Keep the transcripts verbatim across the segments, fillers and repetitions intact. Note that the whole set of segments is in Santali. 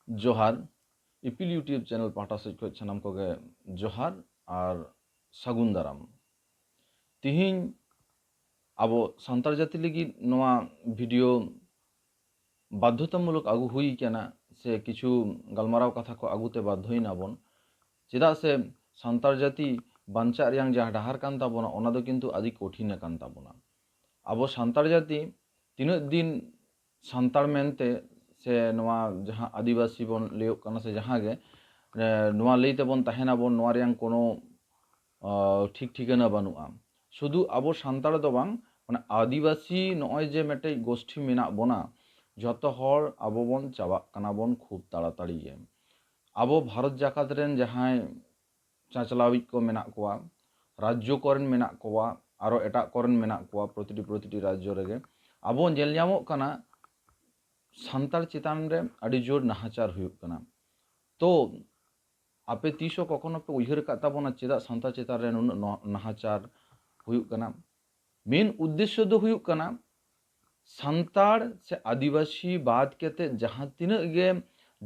ᱡᱚᱦᱟᱨ, ᱤᱯᱤᱞ YouTube ᱪᱮᱱᱮᱞ ᱯᱟᱦᱴᱟ ᱥᱮᱫ ᱠᱷᱚᱱ ᱥᱟᱱᱟᱢ ᱠᱚᱜᱮ ᱡᱚᱦᱟᱨ ᱟᱨ ᱥᱟᱹᱜᱩᱱ ᱫᱟᱨᱟᱢ᱾ ᱛᱤᱦᱤᱧ ᱟᱵᱚ ᱥᱟᱱᱛᱟᱲ ᱡᱟᱹᱛᱤ ᱞᱟᱹᱜᱤᱫ ᱱᱚᱣᱟ ᱵᱷᱤᱰᱤᱭᱳ ᱵᱟᱫᱽᱫᱷᱚᱛᱟᱢᱩᱞᱚᱠ ᱟᱹᱜᱩ ᱦᱩᱭ ᱠᱟᱱᱟ, ᱥᱮ ᱠᱤᱪᱷᱩ ᱜᱟᱞᱢᱟᱨᱟᱣ ᱠᱟᱛᱷᱟ ᱠᱚ ᱟᱹᱜᱩᱛᱮ ᱵᱟᱫᱽᱫᱷᱚᱭᱮᱱᱟ ᱵᱚᱱ᱾ ᱪᱮᱫᱟᱜ ᱥᱮ ᱥᱟᱱᱛᱟᱲ ᱡᱟᱹᱛᱤ ᱵᱟᱧᱪᱟᱜ ᱨᱮᱭᱟᱜ ᱡᱟᱦᱟᱸ ᱰᱟᱦᱟᱨ ᱠᱟᱱ ᱛᱟᱵᱚᱱᱟ, ᱚᱱᱟ ᱫᱚ ᱠᱤᱱᱛᱩ ᱟᱹᱰᱤ ᱠᱚᱴᱷᱤᱱ ᱟᱠᱟᱱ ᱛᱟᱵᱚᱱᱟ᱾ ᱟᱵᱚ ᱥᱟᱱᱛᱟᱲ ᱡᱟᱹᱛᱤ ᱛᱤᱱᱟᱹᱜ ᱫᱤᱱ ᱥᱟᱱᱛᱟᱲ ᱢᱮᱱᱛᱮ, ᱥᱮ ᱱᱚᱣᱟ ᱡᱟᱦᱟᱸ ᱟᱹᱫᱤᱵᱟᱹᱥᱤ ᱵᱚᱱ ᱞᱟᱹᱭᱚᱜ ᱠᱟᱱᱟ, ᱥᱮ ᱡᱟᱦᱟᱸ ᱜᱮ, ᱮ, ᱱᱚᱣᱟ ᱞᱟᱹᱭ ᱛᱮᱵᱚᱱ ᱛᱟᱦᱮᱱᱟᱵᱚᱱ, ᱱᱚᱣᱟ ᱨᱮᱭᱟᱜ ᱠᱳᱱᱳ, ᱟ, ᱴᱷᱤᱠ ᱴᱷᱤᱠᱟᱹᱱᱟ ᱵᱟᱹᱱᱩᱜᱼᱟ᱾ ᱥᱩᱫᱷᱩ ᱟᱵᱚ ᱥᱟᱱᱛᱟᱲ ᱫᱚ ᱵᱟᱝ, ᱢᱟᱱᱮ ᱟᱹᱫᱤᱵᱟᱹᱥᱤ ᱱᱚᱜᱼᱚᱭ ᱡᱮ ᱢᱤᱫᱴᱮᱡ ᱜᱳᱥᱴᱷᱤ ᱢᱮᱱᱟᱜ ᱵᱚᱱᱟ, ᱡᱚᱛᱚ ᱦᱚᱲ ᱟᱵᱚ ᱵᱚᱱ ᱪᱟᱵᱟᱜ ᱠᱟᱱᱟ ᱵᱚᱱ ᱠᱷᱩᱵ ᱛᱟᱲᱟᱛᱟᱲᱤ ᱜᱮ᱾ ᱟᱵᱚ ᱵᱷᱟᱨᱚᱛ ᱡᱟᱠᱟᱛ ᱨᱮᱱ ᱡᱟᱦᱟᱸᱭ ᱪᱟᱪᱞᱟᱣᱤᱡ ᱠᱚ ᱢᱮᱱᱟᱜ ᱠᱚᱣᱟ, ᱨᱟᱡᱽᱡᱚ ᱠᱚᱨᱮᱱ ᱢᱮᱱᱟᱜ ᱠᱚᱣᱟ, ᱟᱨᱚ ᱮᱴᱟᱜ ᱠᱚᱨᱮᱱ ᱢᱮᱱᱟᱜ ᱠᱚᱣᱟ, ᱯᱨᱚᱛᱤᱴᱤ, ᱯᱨᱚᱛᱤᱴᱤ ᱨᱟᱡᱽᱡᱚ ᱨᱮᱜᱮ ᱟᱵᱚ ᱧᱮᱞ ᱧᱟᱢᱚᱜ ᱠᱟᱱᱟ ᱥᱟᱱᱛᱟᱲ ᱪᱮᱛᱟᱱ ᱨᱮ ᱟᱹᱰᱤ ᱡᱳᱨ ᱱᱟᱦᱟᱪᱟᱨ ᱦᱩᱭᱩᱜ ᱠᱟᱱᱟ᱾ ᱛᱚ ᱟᱯᱮ ᱛᱤᱥ ᱦᱚᱸ ᱠᱚᱠᱷᱚᱱᱚ ᱯᱮ ᱩᱭᱦᱟᱹᱨ ᱟᱠᱟᱫ ᱛᱟᱵᱚᱱᱟ ᱪᱮᱫᱟᱜ ᱥᱟᱱᱛᱟᱲ ᱪᱮᱛᱟᱱ ᱨᱮ ᱱᱩᱱᱟᱹᱜ ᱱᱚ-, ᱱᱟᱦᱟᱪᱟᱨ ᱦᱩᱭᱩᱜ ᱠᱟᱱᱟ? ᱢᱮᱱ ᱩᱫᱽᱫᱮᱥᱥᱚ ᱫᱚ ᱦᱩᱭᱩᱜ ᱠᱟᱱᱟ ᱥᱟᱱᱛᱟᱲ ᱥᱮ ᱟᱹᱫᱤᱵᱟᱹᱥᱤ ᱵᱟᱫ ᱠᱟᱛᱮ ᱡᱟᱦᱟᱸ ᱛᱤᱱᱟᱹᱜ ᱜᱮ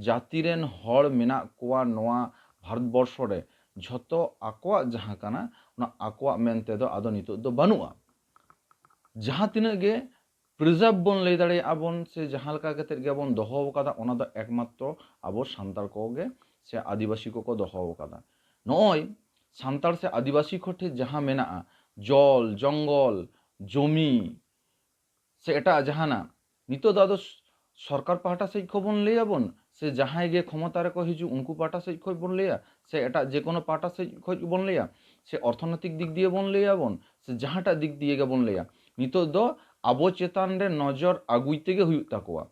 ᱡᱟᱹᱛᱤ ᱨᱮᱱ ᱦᱚᱲ ᱢᱮᱱᱟᱜ ᱠᱚᱣᱟ ᱱᱚᱣᱟ ᱵᱷᱟᱨᱚᱛ ᱵᱚᱨᱥᱚ ᱨᱮ, ᱡᱷᱚᱛᱚ ᱟᱠᱚᱣᱟᱜ ᱡᱟᱦᱟᱸ ᱠᱟᱱᱟ, ᱚᱱᱟ ᱟᱠᱚᱣᱟᱜ ᱢᱮᱱᱛᱮ ᱫᱚ ᱟᱫᱚ ᱱᱤᱛᱚᱜ ᱫᱚ ᱵᱟᱹᱱᱩᱜᱼᱟ᱾ ᱡᱟᱦᱟᱸ ᱛᱤᱱᱟᱹᱜ ᱜᱮ ᱯᱨᱤᱡᱟᱨᱵᱷ ᱵᱚᱱ ᱞᱟᱹᱭ ᱫᱟᱲᱮᱭᱟᱜᱼᱟ ᱵᱚᱱ, ᱥᱮ ᱡᱟᱦᱟᱸ ᱞᱮᱠᱟ ᱠᱟᱛᱮᱫ ᱜᱮᱵᱚᱱ ᱫᱚᱦᱚ ᱟᱠᱟᱫᱟ, ᱚᱱᱟ ᱫᱚ ᱮᱠᱢᱟᱛᱨᱚ ᱟᱵᱚ ᱥᱟᱱᱛᱟᱲ ᱠᱚᱜᱮ ᱥᱮ ᱟᱹᱫᱤᱵᱟᱹᱥᱤ ᱠᱚᱠᱚ ᱫᱚᱦᱚ ᱟᱠᱟᱫᱟ᱾ ᱱᱚᱜᱼᱚᱭ ᱥᱟᱱᱛᱟᱲ ᱥᱮ ᱟᱹᱫᱤᱵᱟᱹᱥᱤ ᱠᱚ ᱴᱷᱮᱱ ᱡᱟᱦᱟᱸ ᱢᱮᱱᱟᱜᱼᱟ, ᱡᱚᱞ, ᱡᱚᱝᱜᱚᱞ, ᱡᱚᱢᱤ, ᱥᱮ ᱮᱴᱟᱜ ᱡᱟᱦᱟᱱᱟᱜ, ᱱᱤᱛᱚᱜ ᱫᱚ ᱟᱫᱚ ᱥ-, ᱥᱚᱨᱠᱟᱨ ᱯᱟᱦᱴᱟ ᱥᱮᱫ ᱠᱷᱚᱱ ᱵᱚᱱ ᱞᱟᱹᱭᱟᱵᱚᱱ, ᱥᱮ ᱡᱟᱦᱟᱸᱭ ᱜᱮ ᱠᱷᱚᱢᱚᱛᱟ ᱨᱮᱠᱚ ᱦᱤᱡᱩᱜ ᱩᱱᱠᱩ ᱯᱟᱦᱴᱟ ᱥᱮᱫ ᱠᱷᱚᱱ ᱵᱚᱱ ᱞᱟᱹᱭᱟ, ᱥᱮ ᱮᱴᱟᱜ ᱡᱮ ᱠᱳᱱᱳ ᱯᱟᱦᱴᱟ ᱥᱮᱫ ᱠᱷᱚᱱ ᱵᱚᱱ ᱞᱟᱹᱭᱟ, ᱥᱮ ᱚᱨᱛᱷᱚᱱᱳᱭᱛᱤᱠ ᱫᱤᱠ ᱫᱤᱭᱮ ᱵᱚᱱ ᱞᱟᱹᱭᱟᱵᱚᱱ, ᱥᱮ ᱡᱟᱦᱟᱸᱴᱟᱜ ᱫᱤᱠ ᱫᱤᱭᱮ ᱜᱮᱵᱚᱱ ᱞᱟᱹᱭᱟ, ᱱᱤᱛᱚᱜ ᱫᱚ ᱟᱵᱚ ᱪᱮᱛᱟᱱ ᱨᱮ ᱱᱚᱡᱚᱨ ᱟᱹᱜᱩᱭ ᱛᱮᱜᱮ ᱦᱩᱭᱩᱜ ᱛᱟᱠᱚᱣᱟ᱾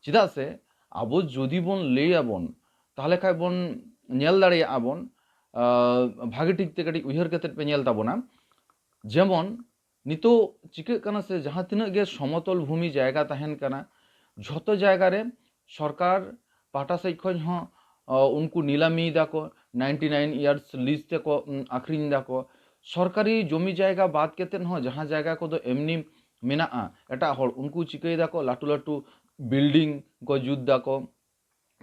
ᱪᱮᱫᱟᱜ ᱥᱮ ᱟᱵᱚ ᱡᱩᱫᱤ ᱵᱚᱱ ᱞᱟᱹᱭᱟᱵᱚᱱ, ᱛᱟᱦᱚᱞᱮ ᱠᱷᱟᱡ ᱵᱚᱱ ᱧᱮᱞ ᱫᱟᱲᱮᱭᱟᱜᱼᱟ ᱵᱚᱱ, ᱟᱸ, ᱵᱷᱟᱜᱮ ᱴᱷᱤᱠ ᱛᱮ ᱠᱟᱹᱴᱤᱡ ᱩᱭᱦᱟᱹᱨ ᱠᱟᱛᱮᱫ ᱯᱮ ᱧᱮᱞ ᱛᱟᱵᱚᱱᱟ᱾ ᱡᱮᱢᱚᱱ ᱱᱤᱛᱚᱜ ᱪᱤᱠᱟᱹᱜ ᱠᱟᱱᱟ ᱥᱮ, ᱡᱟᱦᱟᱸ ᱛᱤᱱᱟᱹᱜ ᱜᱮ ᱥᱚᱢᱚᱛᱚᱞ ᱵᱷᱩᱢᱤ ᱡᱟᱭᱜᱟ ᱛᱟᱦᱮᱱ ᱠᱟᱱᱟ, ᱡᱷᱚᱛᱚ ᱡᱟᱭᱜᱟ ᱨᱮ ᱥᱚᱨᱠᱟᱨ ᱯᱟᱦᱴᱟ ᱥᱮᱫ ᱠᱷᱚᱱ ᱦᱚᱸ, ᱚ, ᱩᱱᱠᱩ ᱱᱤᱞᱟᱢᱤ ᱫᱟᱠᱚ, ninety nine years lease ᱛᱮᱠᱚ, ᱩᱢ, ᱟᱠᱷᱨᱤᱧ ᱫᱟᱠᱚ᱾ ᱥᱚᱨᱠᱟᱨᱤ ᱡᱚᱢᱤ ᱡᱟᱭᱜᱟ ᱵᱟᱫ ᱠᱟᱛᱮᱫ ᱦᱚᱸ ᱡᱟᱦᱟᱸ ᱡᱟᱭᱜᱟ ᱠᱚᱫᱚ ᱮᱢᱱᱤ ᱢᱮᱱᱟᱜᱼᱟ, ᱮᱴᱟᱜ ᱦᱚᱲ ᱩᱱᱠᱩ ᱪᱤᱠᱟᱹᱭ ᱫᱟᱠᱚ, ᱞᱟᱹᱴᱩ ᱞᱟᱹᱴᱩ building ᱠᱚ ᱡᱩᱛ ᱫᱟᱠᱚ,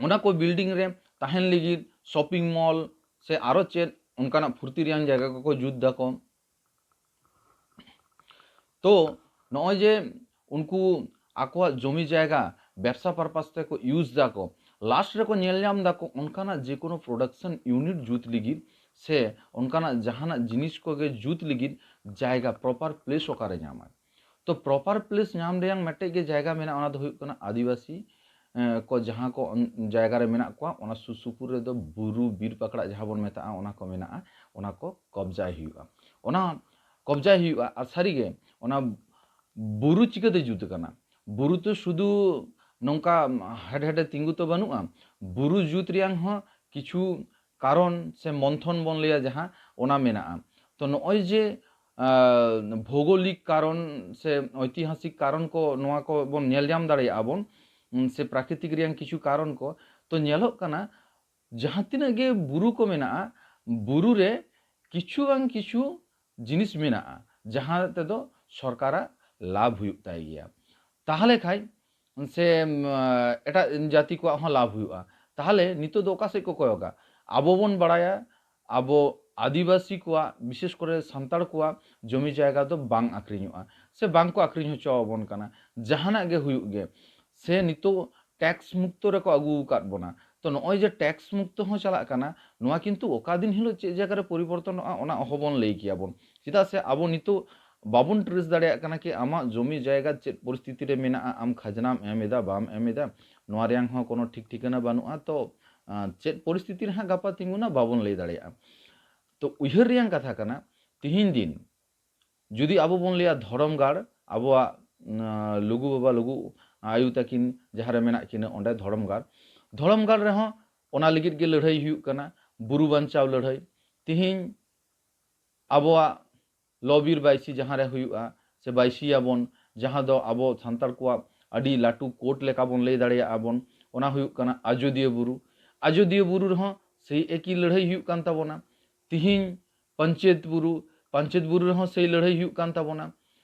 ᱚᱱᱟ ᱠᱚ ᱵᱤᱞᱰᱤᱝ ᱨᱮ ᱛᱟᱦᱮᱱ ᱞᱟᱹᱜᱤᱫ ᱥᱚᱯᱤᱝ ᱢᱚᱞ ᱥᱮ ᱟᱨᱚ ᱪᱮᱫ ᱚᱱᱠᱟᱱᱟᱜ ᱯᱷᱩᱨᱛᱤ ᱨᱮᱭᱟᱜ ᱡᱟᱭᱜᱟ ᱠᱚᱠᱚ ᱡᱩᱛ ᱫᱟᱠᱚ᱾ ᱛᱚ ᱱᱚᱜᱼᱚᱭ ᱡᱮ ᱩᱱᱠᱩ ᱟᱠᱚᱣᱟᱜ ᱡᱚᱢᱤ ᱡᱟᱭᱜᱟ ᱵᱮᱵᱽᱥᱟ ᱯᱟᱨᱯᱟᱥ ᱛᱮᱠᱚ ᱤᱭᱩᱡᱽ ᱫᱟᱠᱚ, ᱞᱟᱥᱴ ᱨᱮᱠᱚ ᱧᱮᱞ ᱧᱟᱢ ᱫᱟᱠᱚ ᱚᱱᱠᱟᱱᱟᱜ ᱡᱮ ᱠᱳᱱᱳ ᱯᱨᱚᱰᱟᱠᱥᱚᱱ ᱤᱭᱩᱱᱤᱴ ᱡᱩᱛ ᱞᱟᱹᱜᱤᱫ ᱥᱮ ᱚᱱᱠᱟᱱᱟᱜ ᱡᱟᱦᱟᱱᱟᱜ ᱡᱤᱱᱤᱥ ᱠᱚᱜᱮ ᱡᱩᱛ ᱞᱟᱹᱜᱤᱫ ᱡᱟᱭᱜᱟ, ᱯᱨᱚᱯᱟᱨ ᱯᱞᱮᱥ ᱚᱠᱟᱨᱮ ᱧᱟᱢᱟᱭ? ᱛᱚ ᱯᱨᱚᱯᱟᱨ ᱯᱞᱮᱥ ᱧᱟᱢ ᱨᱮᱭᱟᱜ ᱢᱤᱫᱴᱮᱡ ᱜᱮ ᱡᱟᱭᱜᱟ ᱢᱮᱱᱟᱜᱼᱟ, ᱚᱱᱟ ᱫᱚ ᱦᱩᱭᱩᱜ ᱠᱟᱱᱟ ᱟᱹᱫᱤᱵᱟᱹᱥᱤ ᱮᱸ, ᱠᱚ ᱡᱟᱦᱟᱸ ᱠᱚ ᱚᱱ-, ᱡᱟᱭᱜᱟ ᱨᱮ ᱢᱮᱱᱟᱜ ᱠᱚᱣᱟ, ᱚᱱᱟ ᱥᱩᱨ ᱥᱩᱯᱩᱨ ᱨᱮᱫᱚ ᱵᱩᱨᱩ ᱵᱤᱨ ᱯᱟᱠᱲᱟᱜ ᱡᱟᱦᱟᱸ ᱵᱚᱱ ᱢᱮᱛᱟᱜᱼᱟ, ᱚᱱᱟ ᱠᱚ ᱢᱮᱱᱟᱜᱼᱟ, ᱚᱱᱟ ᱠᱚ ᱠᱚᱵᱡᱟᱭ ᱦᱩᱭᱩᱜᱼᱟ᱾ ᱚᱱᱟ ᱠᱚᱵᱡᱟᱭ ᱦᱩᱭᱩᱜᱼᱟ᱾ ᱟᱨ ᱥᱟᱹᱨᱤᱜᱮ ᱚᱱᱟ ᱵᱩᱨᱩ ᱪᱤᱠᱟᱹᱛᱮ ᱡᱩᱛ ᱟᱠᱟᱱᱟ? ᱵᱩᱨᱩ ᱛᱚ ᱥᱩᱫᱷᱩ ᱱᱚᱝᱠᱟ ᱦᱮᱰ ᱦᱮᱰᱮ ᱛᱤᱸᱜᱩ ᱛᱚ ᱵᱟᱹᱱᱩᱜᱼᱟ᱾ ᱵᱩᱨᱩ ᱡᱩᱛ ᱨᱮᱭᱟᱝ ᱦᱚᱸ ᱠᱤᱪᱷᱩ ᱠᱟᱨᱚᱱ ᱥᱮ ᱢᱚᱱᱛᱷᱚᱱ ᱵᱚᱱ ᱞᱟᱹᱭᱟ ᱡᱟᱦᱟᱸ, ᱚᱱᱟ ᱢᱮᱱᱟᱜᱼᱟ᱾ ᱛᱚ ᱱᱚᱜᱼᱚᱭ ᱡᱮ ᱟᱸ, ᱵᱷᱳᱜᱳᱞᱤᱠ ᱠᱟᱨᱚᱱ ᱥᱮ ᱳᱭᱛᱤᱦᱟᱥᱤᱠ ᱠᱟᱨᱚᱱ ᱠᱚ, ᱱᱚᱣᱟ ᱠᱚ ᱵᱚᱱ ᱧᱮᱞ ᱧᱟᱢ ᱫᱟᱲᱮᱭᱟᱜᱼᱟ ᱵᱚᱱ, ᱩᱸ, ᱥᱮ ᱯᱨᱟᱠᱨᱤᱛᱤᱠ ᱨᱮᱭᱟᱝ ᱠᱤᱪᱷᱩ ᱠᱟᱨᱚᱱ ᱠᱚ᱾ ᱛᱚ ᱧᱮᱞᱚᱜ ᱠᱟᱱᱟ ᱡᱟᱦᱟᱸ ᱛᱤᱱᱟᱹᱜ ᱜᱮ ᱵᱩᱨᱩ ᱠᱚ ᱢᱮᱱᱟᱜᱼᱟ, ᱵᱩᱨᱩ ᱨᱮ ᱠᱤᱪᱷᱩ ᱵᱟᱝ ᱠᱤᱪᱷᱩ ᱡᱤᱱᱤᱥ ᱢᱮᱱᱟᱜᱼᱟ ᱡᱟᱦᱟᱸ ᱛᱮᱫᱚ ᱥᱚᱨᱠᱟᱨᱟᱜ ᱞᱟᱵᱷ ᱦᱩᱭᱩᱜ ᱛᱟᱭ ᱜᱮᱭᱟ᱾ ᱛᱟᱦᱚᱞᱮ ᱠᱷᱟᱡ ᱥᱮ, ᱩᱢ, ᱮᱴᱟᱜ ᱡᱟᱹᱛᱤ ᱠᱚᱣᱟᱜ ᱦᱚᱸ ᱞᱟᱵᱷ ᱦᱩᱭᱩᱜᱼᱟ᱾ ᱛᱟᱦᱚᱞᱮ ᱱᱤᱛᱚᱜ ᱫᱚ ᱚᱠᱟ ᱥᱮᱫ ᱠᱚ ᱠᱚᱭᱚᱜᱟ? ᱟᱵᱚ ᱵᱚᱱ ᱵᱟᱲᱟᱭᱟ ᱟᱵᱚ ᱟᱹᱫᱤᱵᱟᱹᱥᱤ ᱠᱚᱣᱟᱜ, ᱵᱤᱥᱮᱥ ᱠᱚᱨᱮ ᱥᱟᱱᱛᱟᱲ ᱠᱚᱣᱟᱜ ᱡᱚᱢᱤ ᱡᱟᱭᱜᱟ ᱫᱚ ᱵᱟᱝ ᱟᱹᱠᱷᱨᱤᱧᱚᱜᱼᱟ ᱥᱮ ᱵᱟᱝ ᱠᱚ ᱟᱹᱠᱷᱨᱤᱧ ᱦᱚᱪᱚ ᱟᱵᱚᱱ ᱠᱟᱱᱟ᱾ ᱡᱟᱦᱟᱱᱟᱜ ᱜᱮ ᱦᱩᱭᱩᱜ ᱜᱮ, ᱥᱮ ᱱᱤᱛᱚᱜ ᱴᱮᱠᱥ ᱢᱩᱠᱛᱚ ᱨᱮᱠᱚ ᱟᱹᱜᱩ ᱟᱠᱟᱫ ᱵᱚᱱᱟ᱾ ᱛᱚ ᱱᱚᱜᱼᱚᱭ ᱡᱮ ᱴᱮᱠᱥ ᱢᱩᱠᱛᱚ ᱦᱚᱸ ᱪᱟᱞᱟᱜ ᱠᱟᱱᱟ, ᱱᱚᱣᱟ ᱠᱤᱱᱛᱩ ᱚᱠᱟ ᱫᱤᱱ ᱦᱤᱞᱳᱜ ᱪᱮᱫ ᱡᱟᱭᱜᱟ ᱨᱮ ᱯᱚᱨᱤᱵᱚᱨᱛᱚᱱᱚᱜᱼᱟ, ᱚᱱᱟ ᱚᱦᱚᱵᱚᱱ ᱞᱟᱹᱭ ᱠᱮᱭᱟᱵᱚᱱ᱾ ᱪᱮᱫᱟᱜ ᱥᱮ ᱟᱵᱚ ᱱᱤᱛᱚᱜ ᱵᱟᱵᱚᱱ ᱴᱨᱮᱥ ᱫᱟᱲᱮᱭᱟᱜ ᱠᱟᱱᱟ ᱠᱤ ᱟᱢᱟᱜ ᱡᱚᱢᱤ ᱡᱟᱭᱜᱟ ᱪᱮᱫ ᱯᱚᱨᱤᱥᱛᱷᱤᱛᱤ ᱨᱮ ᱢᱮᱱᱟᱜᱼᱟ, ᱟᱢ ᱠᱷᱟᱡᱽᱱᱟᱢ ᱮᱢ ᱮᱫᱟ ᱵᱟᱢ ᱮᱢ ᱮᱫᱟ, ᱱᱚᱣᱟ ᱨᱮᱭᱟᱝ ᱦᱚᱸ ᱠᱳᱱᱳ ᱴᱷᱤᱠ ᱴᱷᱤᱠᱟᱹᱱᱟ ᱵᱟᱹᱱᱩᱜᱼᱟ᱾ ᱛᱚ ᱟᱸ, ᱪᱮᱫ ᱯᱚᱨᱤᱥᱛᱷᱤᱛᱤ ᱨᱮ ᱦᱟᱸᱜ ᱜᱟᱯᱟ ᱛᱤᱸᱜᱩᱱᱟ, ᱵᱟᱵᱚᱱ ᱞᱟᱹᱭ ᱫᱟᱲᱮᱭᱟᱜᱼᱟ᱾ ᱛᱚ ᱩᱭᱦᱟᱹᱨ ᱨᱮᱭᱟᱝ ᱠᱟᱛᱷᱟ ᱠᱟᱱᱟ, ᱛᱤᱦᱤᱧ ᱫᱤᱱ ᱡᱩᱫᱤ ᱟᱵᱚ ᱵᱚᱱ ᱞᱟᱹᱭᱟ ᱫᱷᱚᱨᱚᱢ ᱜᱟᱲ, ᱟᱵᱚᱣᱟᱜ, ᱩᱸ, ᱞᱩᱜᱩ ᱵᱟᱵᱟ, ᱞᱩᱜᱩ ᱟᱭᱳ ᱛᱟᱹᱠᱤᱱ ᱡᱟᱦᱟᱸ ᱨᱮ ᱢᱮᱱᱟᱜ ᱠᱤᱱᱟ, ᱚᱸᱰᱮ ᱫᱷᱚᱨᱚᱢ ᱜᱟᱲ, ᱫᱷᱚᱨᱚᱢ ᱜᱟᱲ ᱨᱮᱦᱚᱸ ᱚᱱᱟ ᱞᱟᱹᱜᱤᱫ ᱜᱮ ᱞᱟᱹᱲᱦᱟᱹᱭ ᱦᱩᱭᱩᱜ ᱠᱟᱱᱟ, ᱵᱩᱨᱩ ᱵᱟᱧᱪᱟᱣ ᱞᱟᱹᱲᱦᱟᱹᱭ᱾ ᱛᱤᱦᱤᱧ ᱟᱵᱚᱣᱟᱜ ᱞᱚ ᱵᱤᱨ ᱵᱟᱭᱥᱤ ᱡᱟᱦᱟᱸ ᱨᱮ ᱦᱩᱭᱩᱜᱼᱟ, ᱥᱮ ᱵᱟᱭᱥᱤᱭᱟᱵᱚᱱ, ᱡᱟᱦᱟᱸ ᱫᱚ ᱟᱵᱚ ᱥᱟᱱᱛᱟᱲ ᱠᱚᱣᱟᱜ ᱟᱹᱰᱤ ᱞᱟᱹᱴᱩ ᱠᱳᱨᱴ ᱞᱮᱠᱟ ᱵᱚᱱ ᱞᱟᱹᱭ ᱫᱟᱲᱮᱭᱟᱜᱼᱟ ᱵᱚᱱ, ᱚᱱᱟ ᱦᱩᱭᱩᱜ ᱠᱟᱱᱟ ᱟᱡᱳᱫᱤᱭᱟᱹ ᱵᱩᱨᱩ᱾ ᱟᱡᱳᱫᱤᱭᱟᱹ ᱵᱩᱨᱩ ᱨᱮᱦᱚᱸ ᱥᱮᱭ ᱮᱠᱤ ᱞᱟᱹᱲᱦᱟᱹᱭ ᱦᱩᱭᱩᱜ ᱠᱟᱱ ᱛᱟᱵᱚᱱᱟ᱾ ᱛᱤᱦᱤᱧ ᱯᱟᱧᱪᱮᱛ ᱵᱩᱨᱩ, ᱯᱟᱧᱪᱮᱛ ᱵᱩᱨᱩ ᱨᱮᱦᱚᱸ ᱥᱮᱭ ᱞᱟᱹᱲᱦᱟᱹᱭ ᱦᱩᱭᱩᱜ ᱠᱟᱱ ᱛᱟᱵᱚᱱᱟ᱾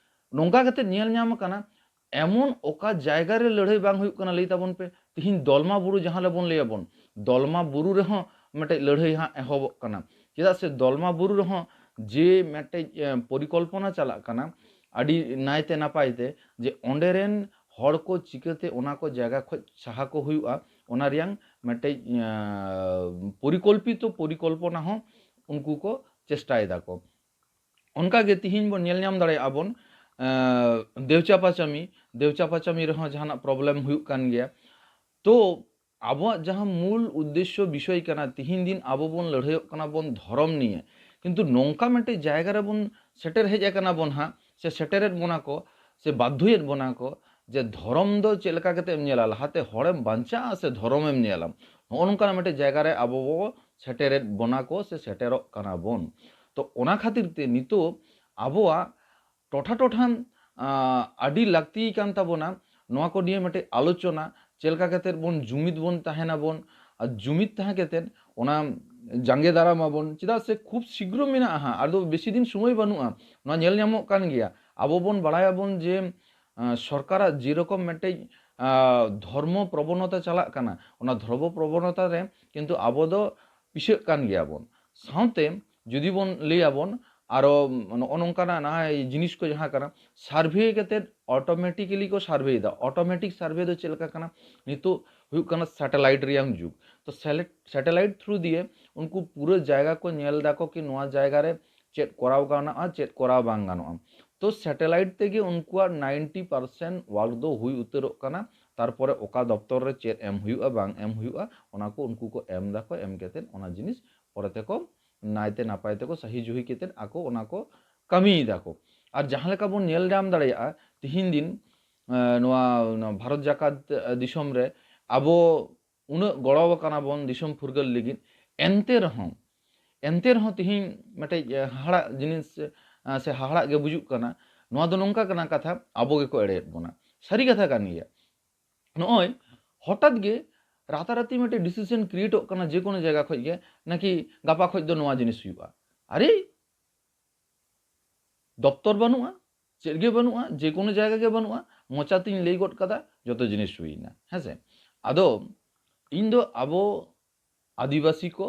ᱱᱚᱝᱠᱟ ᱠᱟᱛᱮ ᱧᱮᱞ ᱧᱟᱢ ᱟᱠᱟᱱᱟ, ᱮᱢᱚᱱ ᱚᱠᱟ ᱡᱟᱭᱜᱟ ᱨᱮ ᱞᱟᱹᱲᱦᱟᱹᱭ ᱵᱟᱝ ᱦᱩᱭᱩᱜ ᱠᱟᱱᱟ, ᱞᱟᱹᱭ ᱛᱟᱵᱚᱱ ᱯᱮ᱾ ᱛᱤᱦᱤᱧ ᱫᱚᱞᱢᱟ ᱵᱩᱨᱩ ᱡᱟᱦᱟᱸ ᱞᱮᱵᱚᱱ ᱞᱟᱹᱭᱟᱵᱚᱱ, ᱫᱚᱞᱢᱟ ᱵᱩᱨᱩ ᱨᱮᱦᱚᱸ ᱢᱤᱫᱴᱮᱡ ᱞᱟᱹᱲᱦᱟᱹᱭ ᱦᱟᱸᱜ ᱮᱦᱚᱵᱚᱜ ᱠᱟᱱᱟ᱾ ᱪᱮᱫᱟᱜ ᱥᱮ ᱫᱚᱞᱢᱟ ᱵᱩᱨᱩ ᱨᱮᱦᱚᱸ ᱡᱮ ᱢᱤᱫᱴᱮᱡ ᱮ, ᱯᱚᱨᱤᱠᱚᱞᱯᱚᱱᱟ ᱪᱟᱞᱟᱜ ᱠᱟᱱᱟ ᱟᱹᱰᱤ ᱱᱟᱭᱛᱮ ᱱᱟᱯᱟᱭ ᱛᱮ, ᱡᱮ ᱚᱸᱰᱮ ᱨᱮᱱ ᱦᱚᱲ ᱠᱚ ᱪᱤᱠᱟᱹᱛᱮ ᱚᱱᱟ ᱠᱚ ᱡᱟᱭᱜᱟ ᱠᱷᱚᱡ ᱥᱟᱦᱟ ᱠᱚ ᱦᱩᱭᱩᱜᱼᱟ, ᱚᱱᱟ ᱨᱮᱭᱟᱝ ᱢᱤᱫᱴᱮᱡ ᱮ, ᱯᱚᱨᱤᱠᱚᱞᱯᱤᱛᱚ ᱯᱚᱨᱤᱠᱚᱞᱯᱚᱱᱟ ᱦᱚᱸ ᱩᱱᱠᱩ ᱠᱚ ᱪᱮᱥᱴᱟᱭ ᱫᱟᱠᱚ᱾ ᱚᱱᱠᱟᱜᱮ ᱛᱤᱦᱤᱧ ᱵᱚᱱ ᱧᱮᱞ ᱧᱟᱢ ᱫᱟᱲᱮᱭᱟᱜᱼᱟ ᱵᱚᱱ, ᱮ, ᱫᱮᱣᱪᱟ ᱯᱟᱪᱟᱢᱤ, ᱫᱮᱣᱪᱟ ᱯᱟᱪᱟᱢᱤ ᱨᱮᱦᱚᱸ ᱡᱟᱦᱟᱱᱟᱜ ᱯᱨᱚᱵᱞᱮᱢ ᱦᱩᱭᱩᱜ ᱠᱟᱱ ᱜᱮᱭᱟ᱾ ᱛᱚ ᱟᱵᱚᱣᱟᱜ ᱡᱟᱦᱟᱸ ᱢᱩᱞ ᱩᱫᱽᱫᱮᱥᱥᱚ ᱵᱤᱥᱚᱭ ᱠᱟᱱᱟ, ᱛᱤᱦᱤᱧ ᱫᱤᱱ ᱟᱵᱚ ᱵᱚᱱ ᱞᱟᱹᱲᱦᱟᱹᱭᱚᱜ ᱠᱟᱱᱟ ᱵᱚᱱ ᱫᱷᱚᱨᱚᱢ ᱱᱤᱭᱮ, ᱠᱤᱱᱛᱩ ᱱᱚᱝᱠᱟ ᱢᱤᱫᱴᱮᱡ ᱡᱟᱭᱜᱟ ᱨᱮᱵᱚᱱ ᱥᱮᱴᱮᱨ ᱦᱮᱡ ᱟᱠᱟᱱᱟ ᱵᱚᱱ ᱦᱟᱸᱜ, ᱥᱮ ᱥᱮᱴᱮᱨᱮᱫ ᱵᱚᱱᱟ ᱠᱚ, ᱥᱮ ᱵᱟᱫᱽᱫᱷᱚᱭᱮᱫ ᱵᱚᱱᱟ ᱠᱚ, ᱡᱮ ᱫᱷᱚᱨᱚᱢ ᱫᱚ ᱪᱮᱫ ᱞᱮᱠᱟ ᱠᱟᱛᱮ ᱮᱢ ᱧᱮᱞᱟ, ᱞᱟᱦᱟᱛᱮ ᱦᱚᱲᱮᱢ ᱵᱟᱧᱪᱟᱜᱼᱟ ᱥᱮ ᱫᱷᱚᱨᱚᱢᱮᱢ ᱧᱮᱞᱟ? ᱱᱚᱜᱼᱚ ᱱᱚᱝᱠᱟᱱᱟᱜ ᱢᱤᱫᱴᱮᱡ ᱡᱟᱭᱜᱟ ᱨᱮ ᱟᱵᱚ ᱵᱚ ᱥᱮᱴᱮᱨᱮᱫ ᱵᱚᱱᱟ ᱠᱚ ᱥᱮ ᱥᱮᱴᱮᱨᱚᱜ ᱠᱟᱱᱟ ᱵᱚᱱ᱾ ᱛᱚ ᱚᱱᱟ ᱠᱷᱟᱹᱛᱤᱨ ᱛᱮ ᱱᱤᱛᱚᱜ ᱟᱵᱚᱣᱟᱜ ᱴᱚᱴᱷᱟ ᱴᱚᱴᱷᱟ, ᱟᱸ, ᱟᱹᱰᱤ ᱞᱟᱹᱠᱛᱤ ᱠᱟᱱ ᱛᱟᱵᱚᱱᱟ ᱱᱚᱣᱟ ᱠᱚ ᱱᱤᱭᱮ ᱢᱤᱫᱴᱮᱡ ᱟᱞᱳᱪᱚᱱᱟ, ᱪᱮᱫ ᱞᱮᱠᱟ ᱠᱟᱛᱮᱫ ᱵᱚᱱ ᱡᱩᱢᱤᱫ ᱵᱚᱱ ᱛᱟᱦᱮᱱᱟᱵᱚᱱ ᱟᱨ ᱡᱩᱢᱤᱫ ᱛᱟᱦᱮᱸ ᱠᱟᱛᱮᱫ ᱚᱱᱟ ᱡᱟᱸᱜᱮ ᱫᱟᱨᱟᱢ ᱟᱵᱚᱱ᱾ ᱪᱮᱫᱟᱜ ᱥᱮ ᱠᱷᱩᱵ ᱥᱤᱜᱽᱨᱚ ᱢᱮᱱᱟᱜᱼᱟ ᱦᱟᱸᱜ, ᱟᱫᱚ ᱵᱮᱥᱤ ᱫᱤᱱ ᱥᱚᱢᱚᱭ ᱵᱟᱹᱱᱩᱜᱼᱟ᱾ ᱱᱚᱣᱟ ᱧᱮᱞ ᱧᱟᱢᱚᱜ ᱠᱟᱱ ᱜᱮᱭᱟ, ᱟᱵᱚ ᱵᱚᱱ ᱵᱟᱲᱟᱭᱟᱵᱚᱱ ᱡᱮ ᱟᱸ, ᱥᱚᱨᱠᱟᱨᱟᱜ ᱡᱮᱨᱚᱠᱚᱢ ᱢᱤᱫᱴᱮᱡ, ᱟᱸ, ᱫᱷᱚᱨᱢᱚ ᱯᱨᱚᱵᱚᱱᱚᱛᱟ ᱪᱟᱞᱟᱜ ᱠᱟᱱᱟ, ᱚᱱᱟ ᱫᱷᱚᱨᱢᱚ ᱯᱨᱚᱵᱚᱱᱚᱛᱟ ᱨᱮ ᱠᱤᱱᱛᱩ ᱟᱵᱚ ᱫᱚ ᱯᱤᱪᱷᱟᱹᱜ ᱠᱟᱱ ᱜᱮᱭᱟᱵᱚᱱ᱾ ᱥᱟᱶᱛᱮ ᱡᱩᱫᱤ ᱵᱚᱱ ᱞᱟᱹᱭᱟᱵᱚᱱ ᱟᱨᱚ ᱱᱚᱜᱼᱚ ᱱᱚᱝᱠᱟᱱᱟᱜ ᱱᱟᱦᱟᱜ ᱡᱤᱱᱤᱥ ᱠᱚ ᱡᱟᱦᱟᱸ ᱠᱟᱱᱟ, ᱥᱟᱨᱵᱷᱮ ᱠᱟᱛᱮᱫ ᱚᱴᱳᱢᱮᱴᱤᱠᱮᱞᱤ ᱠᱚ ᱥᱟᱨᱵᱷᱮᱭᱮᱫᱟ᱾ ᱚᱴᱳᱢᱮᱴᱤᱠ ᱥᱟᱨᱵᱷᱮ ᱫᱚ ᱪᱮᱫ ᱞᱮᱠᱟ ᱠᱟᱱᱟ? ᱱᱤᱛᱚᱜ ᱦᱩᱭᱩᱜ ᱠᱟᱱᱟ ᱥᱮᱴᱮᱞᱟᱭᱤᱴ ᱨᱮᱭᱟᱝ ᱡᱩᱜᱽ᱾ ᱛᱚ ᱥᱮᱞᱮ-, ᱥᱮᱴᱮᱞᱟᱭᱤᱴ ᱛᱷᱨᱩ ᱫᱤᱭᱮ ᱩᱱᱠᱩ ᱯᱩᱨᱟᱹ ᱡᱟᱭᱜᱟ ᱠᱚ ᱧᱮᱞ ᱫᱟᱠᱚ ᱠᱤ ᱱᱚᱣᱟ ᱡᱟᱭᱜᱟ ᱨᱮ ᱪᱮᱫ ᱠᱚᱨᱟᱣ ᱜᱟᱱᱚᱜᱼᱟ, ᱪᱮᱫ ᱠᱚᱨᱟᱣ ᱵᱟᱝ ᱜᱟᱱᱚᱜᱼᱟ᱾ ᱛᱚ ᱥᱮᱴᱮᱞᱟᱭᱤᱴ ᱛᱮᱜᱮ ᱩᱱᱠᱩᱣᱟᱜ ᱱᱟᱭᱤᱱᱴᱤ ᱯᱟᱨᱥᱮᱱᱴ ᱣᱟᱨᱠ ᱫᱚ ᱦᱩᱭ ᱩᱛᱟᱹᱨᱚᱜ ᱠᱟᱱᱟ᱾ ᱛᱟᱨᱯᱚᱨᱮ ᱚᱠᱟ ᱫᱚᱯᱛᱚᱨ ᱨᱮ ᱪᱮᱫ ᱮᱢ ᱦᱩᱭᱩᱜᱼᱟ, ᱵᱟᱝ ᱮᱢ ᱦᱩᱭᱩᱜᱼᱟ, ᱚᱱᱟ ᱠᱚ ᱩᱱᱠᱩ ᱠᱚ ᱮᱢ ᱫᱟᱠᱚ, ᱮᱢ ᱠᱟᱛᱮᱫ ᱚᱱᱟ ᱡᱤᱱᱤᱥ ᱯᱚᱨᱮ ᱛᱮᱠᱚ ᱱᱟᱭᱛᱮ ᱱᱟᱯᱟᱭ ᱛᱮᱠᱚ ᱥᱟᱹᱦᱤ ᱡᱩᱦᱤ ᱠᱟᱛᱮᱫ ᱟᱠᱚ ᱚᱱᱟ ᱠᱚ ᱠᱟᱹᱢᱤᱭ ᱫᱟᱠᱚ᱾ ᱟᱨ ᱡᱟᱦᱟᱸ ᱞᱮᱠᱟ ᱵᱚᱱ ᱧᱮᱞ ᱧᱟᱢ ᱫᱟᱲᱮᱭᱟᱜᱼᱟ ᱛᱤᱦᱤᱧ ᱫᱤᱱ, ᱮᱸ, ᱱᱚᱣᱟ, ᱱᱚᱣᱟ ᱵᱷᱟᱨᱚᱛ ᱡᱟᱠᱟᱛ, ᱮᱸ, ᱫᱤᱥᱚᱢ ᱨᱮ ᱟᱵᱚ ᱩᱱᱟᱹᱜ ᱜᱚᱲᱚ ᱟᱠᱟᱱᱟ ᱵᱚᱱ ᱫᱤᱥᱚᱢ ᱯᱷᱩᱨᱜᱟᱹᱞ ᱞᱟᱹᱜᱤᱫ, ᱮᱱᱛᱮ ᱨᱮᱦᱚᱸ, ᱮᱱᱛᱮ ᱨᱮᱦᱚᱸ ᱛᱤᱦᱤᱧ ᱢᱤᱫᱴᱮᱡ, ᱮ, ᱦᱟᱦᱟᱲᱟᱜ ᱡᱤᱱᱤᱥ, ᱮ, ᱥᱮ ᱦᱟᱦᱟᱲᱟᱜ ᱜᱮ ᱵᱩᱡᱩᱜ ᱠᱟᱱᱟ᱾ ᱱᱚᱣᱟ ᱫᱚ ᱱᱚᱝᱠᱟ ᱠᱟᱱᱟ ᱠᱟᱛᱷᱟ, ᱟᱵᱚ ᱜᱮᱠᱚ ᱮᱲᱮᱭᱮᱫ ᱵᱚᱱᱟ᱾ ᱥᱟᱹᱨᱤ ᱠᱟᱛᱷᱟ ᱠᱟᱱ ᱜᱮᱭᱟ᱾ ᱱᱚᱜᱼᱚᱭ ᱦᱚᱴᱟᱛ ᱜᱮ ᱨᱟᱛᱟᱨᱟᱛᱤ ᱢᱤᱫᱴᱮᱡ ᱰᱤᱥᱤᱥᱚᱱ ᱠᱨᱤᱭᱮᱴᱚᱜ ᱠᱟᱱᱟ ᱡᱮ ᱠᱳᱱᱳ ᱡᱟᱭᱜᱟ ᱠᱷᱚᱡ ᱜᱮ, ᱱᱟᱠᱤ ᱜᱟᱯᱟ ᱠᱷᱚᱡ ᱫᱚ ᱱᱚᱣᱟ ᱡᱤᱱᱤᱥ ᱦᱩᱭᱩᱜᱼᱟ᱾ ᱟᱨᱮ, ᱫᱚᱯᱛᱚᱨ ᱵᱟᱹᱱᱩᱜᱼᱟ, ᱪᱮᱫ ᱜᱮ ᱵᱟᱹᱱᱩᱜᱼᱟ, ᱡᱮ ᱠᱳᱱᱳ ᱡᱟᱭᱜᱟ ᱜᱮ ᱵᱟᱹᱱᱩᱜᱼᱟ, ᱢᱚᱪᱟ ᱛᱤᱧ ᱞᱟᱹᱭ ᱜᱚᱫ ᱠᱟᱫᱟ, ᱡᱚᱛᱚ ᱡᱤᱱᱤᱥ ᱦᱩᱭᱱᱟ, ᱦᱮᱸ ᱥᱮ? ᱟᱫᱚ ᱤᱧ ᱫᱚ ᱟᱵᱚ ᱟᱹᱫᱤᱵᱟᱹᱥᱤ ᱠᱚ,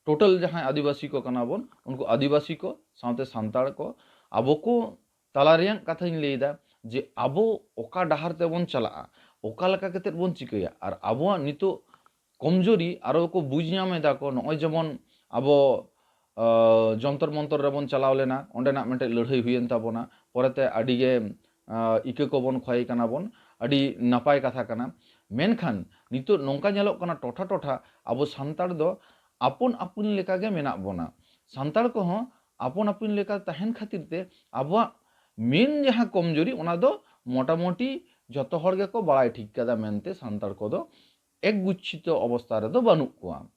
total ᱡᱟᱦᱟᱸᱭ ᱟᱹᱫᱤᱵᱟᱹᱥᱤ ᱠᱚ ᱠᱟᱱᱟ ᱵᱚᱱ, ᱩᱱᱠᱩ ᱟᱹᱫᱤᱵᱟᱹᱥᱤ ᱠᱚ ᱥᱟᱶᱛᱮ ᱥᱟᱱᱛᱟᱲ ᱠᱚ, ᱟᱵᱚ ᱠᱚ ᱛᱟᱞᱟ ᱨᱮᱭᱟᱜ ᱠᱟᱛᱷᱟᱧ ᱞᱟᱹᱭᱫᱟ ᱡᱮ ᱟᱵᱚ ᱚᱠᱟ ᱰᱟᱦᱟᱨ ᱛᱮᱵᱚᱱ ᱪᱟᱞᱟᱜᱼᱟ, ᱚᱠᱟ ᱞᱮᱠᱟ ᱠᱟᱛᱮᱫ ᱵᱚᱱ ᱪᱤᱠᱟᱹᱭᱟ, ᱟᱨ ᱟᱵᱚᱣᱟᱜ ᱱᱤᱛᱚᱜ ᱠᱚᱢᱡᱳᱨᱤ ᱟᱨᱚ ᱠᱚ ᱵᱩᱡᱽ ᱧᱟᱢ ᱮᱫᱟ ᱠᱚ᱾ ᱱᱚᱜᱼᱚᱭ ᱡᱮᱢᱚᱱ ᱟᱵᱚ, ᱟᱸ, ᱡᱚᱱᱛᱚᱨ ᱢᱚᱱᱛᱚᱨ ᱨᱮᱵᱚᱱ ᱪᱟᱞᱟᱣ ᱞᱮᱱᱟ, ᱚᱸᱰᱮᱱᱟᱜ ᱢᱤᱫᱴᱮᱡ ᱞᱟᱹᱲᱦᱟᱹᱭ ᱦᱩᱭᱮᱱ ᱛᱟᱵᱚᱱᱟ, ᱯᱚᱨᱮᱛᱮ ᱟᱹᱰᱤ ᱜᱮ, ᱟᱸ, ᱤᱠᱟᱹ ᱠᱚᱵᱚᱱ ᱠᱷᱚᱭ ᱠᱟᱱᱟ ᱵᱚᱱ, ᱟᱹᱰᱤ ᱱᱟᱯᱟᱭ ᱠᱟᱛᱷᱟ ᱠᱟᱱᱟ᱾ ᱢᱮᱱᱠᱷᱟᱱ ᱱᱤᱛᱚᱜ ᱱᱚᱝᱠᱟ ᱧᱮᱞᱚᱜ ᱠᱟᱱᱟ, ᱴᱚᱴᱷᱟ ᱴᱚᱴᱷᱟ ᱟᱵᱚ ᱥᱟᱱᱛᱟᱲ ᱫᱚ ᱟᱯᱚᱱ ᱟᱹᱯᱤᱱ ᱞᱮᱠᱟ ᱜᱮ ᱢᱮᱱᱟᱜ ᱵᱚᱱᱟ᱾ ᱥᱟᱱᱛᱟᱲ ᱠᱚᱦᱚᱸ ᱟᱯᱚᱱ ᱟᱹᱯᱤᱱ ᱞᱮᱠᱟ ᱛᱟᱦᱮᱱ ᱠᱷᱟᱹᱛᱤᱨ ᱛᱮ ᱟᱵᱚᱣᱟᱜ main ᱡᱟᱦᱟᱸ ᱠᱚᱢᱡᱳᱨᱤ, ᱚᱱᱟ ᱫᱚ ᱢᱚᱴᱟᱢᱩᱴᱤ ᱡᱚᱛᱚ ᱦᱚᱲ ᱜᱮᱠᱚ ᱵᱟᱲᱟᱭ ᱴᱷᱤᱠ ᱠᱟᱫᱟ ᱢᱮᱱᱛᱮ ᱥᱟᱱᱛᱟᱲ ᱠᱚᱫᱚ ᱮᱠ ᱜᱩᱪᱷᱤᱛᱚ ᱚᱵᱚᱥᱛᱟ ᱨᱮᱫᱚ ᱵᱟᱹᱱᱩᱜ ᱠᱚᱣᱟ᱾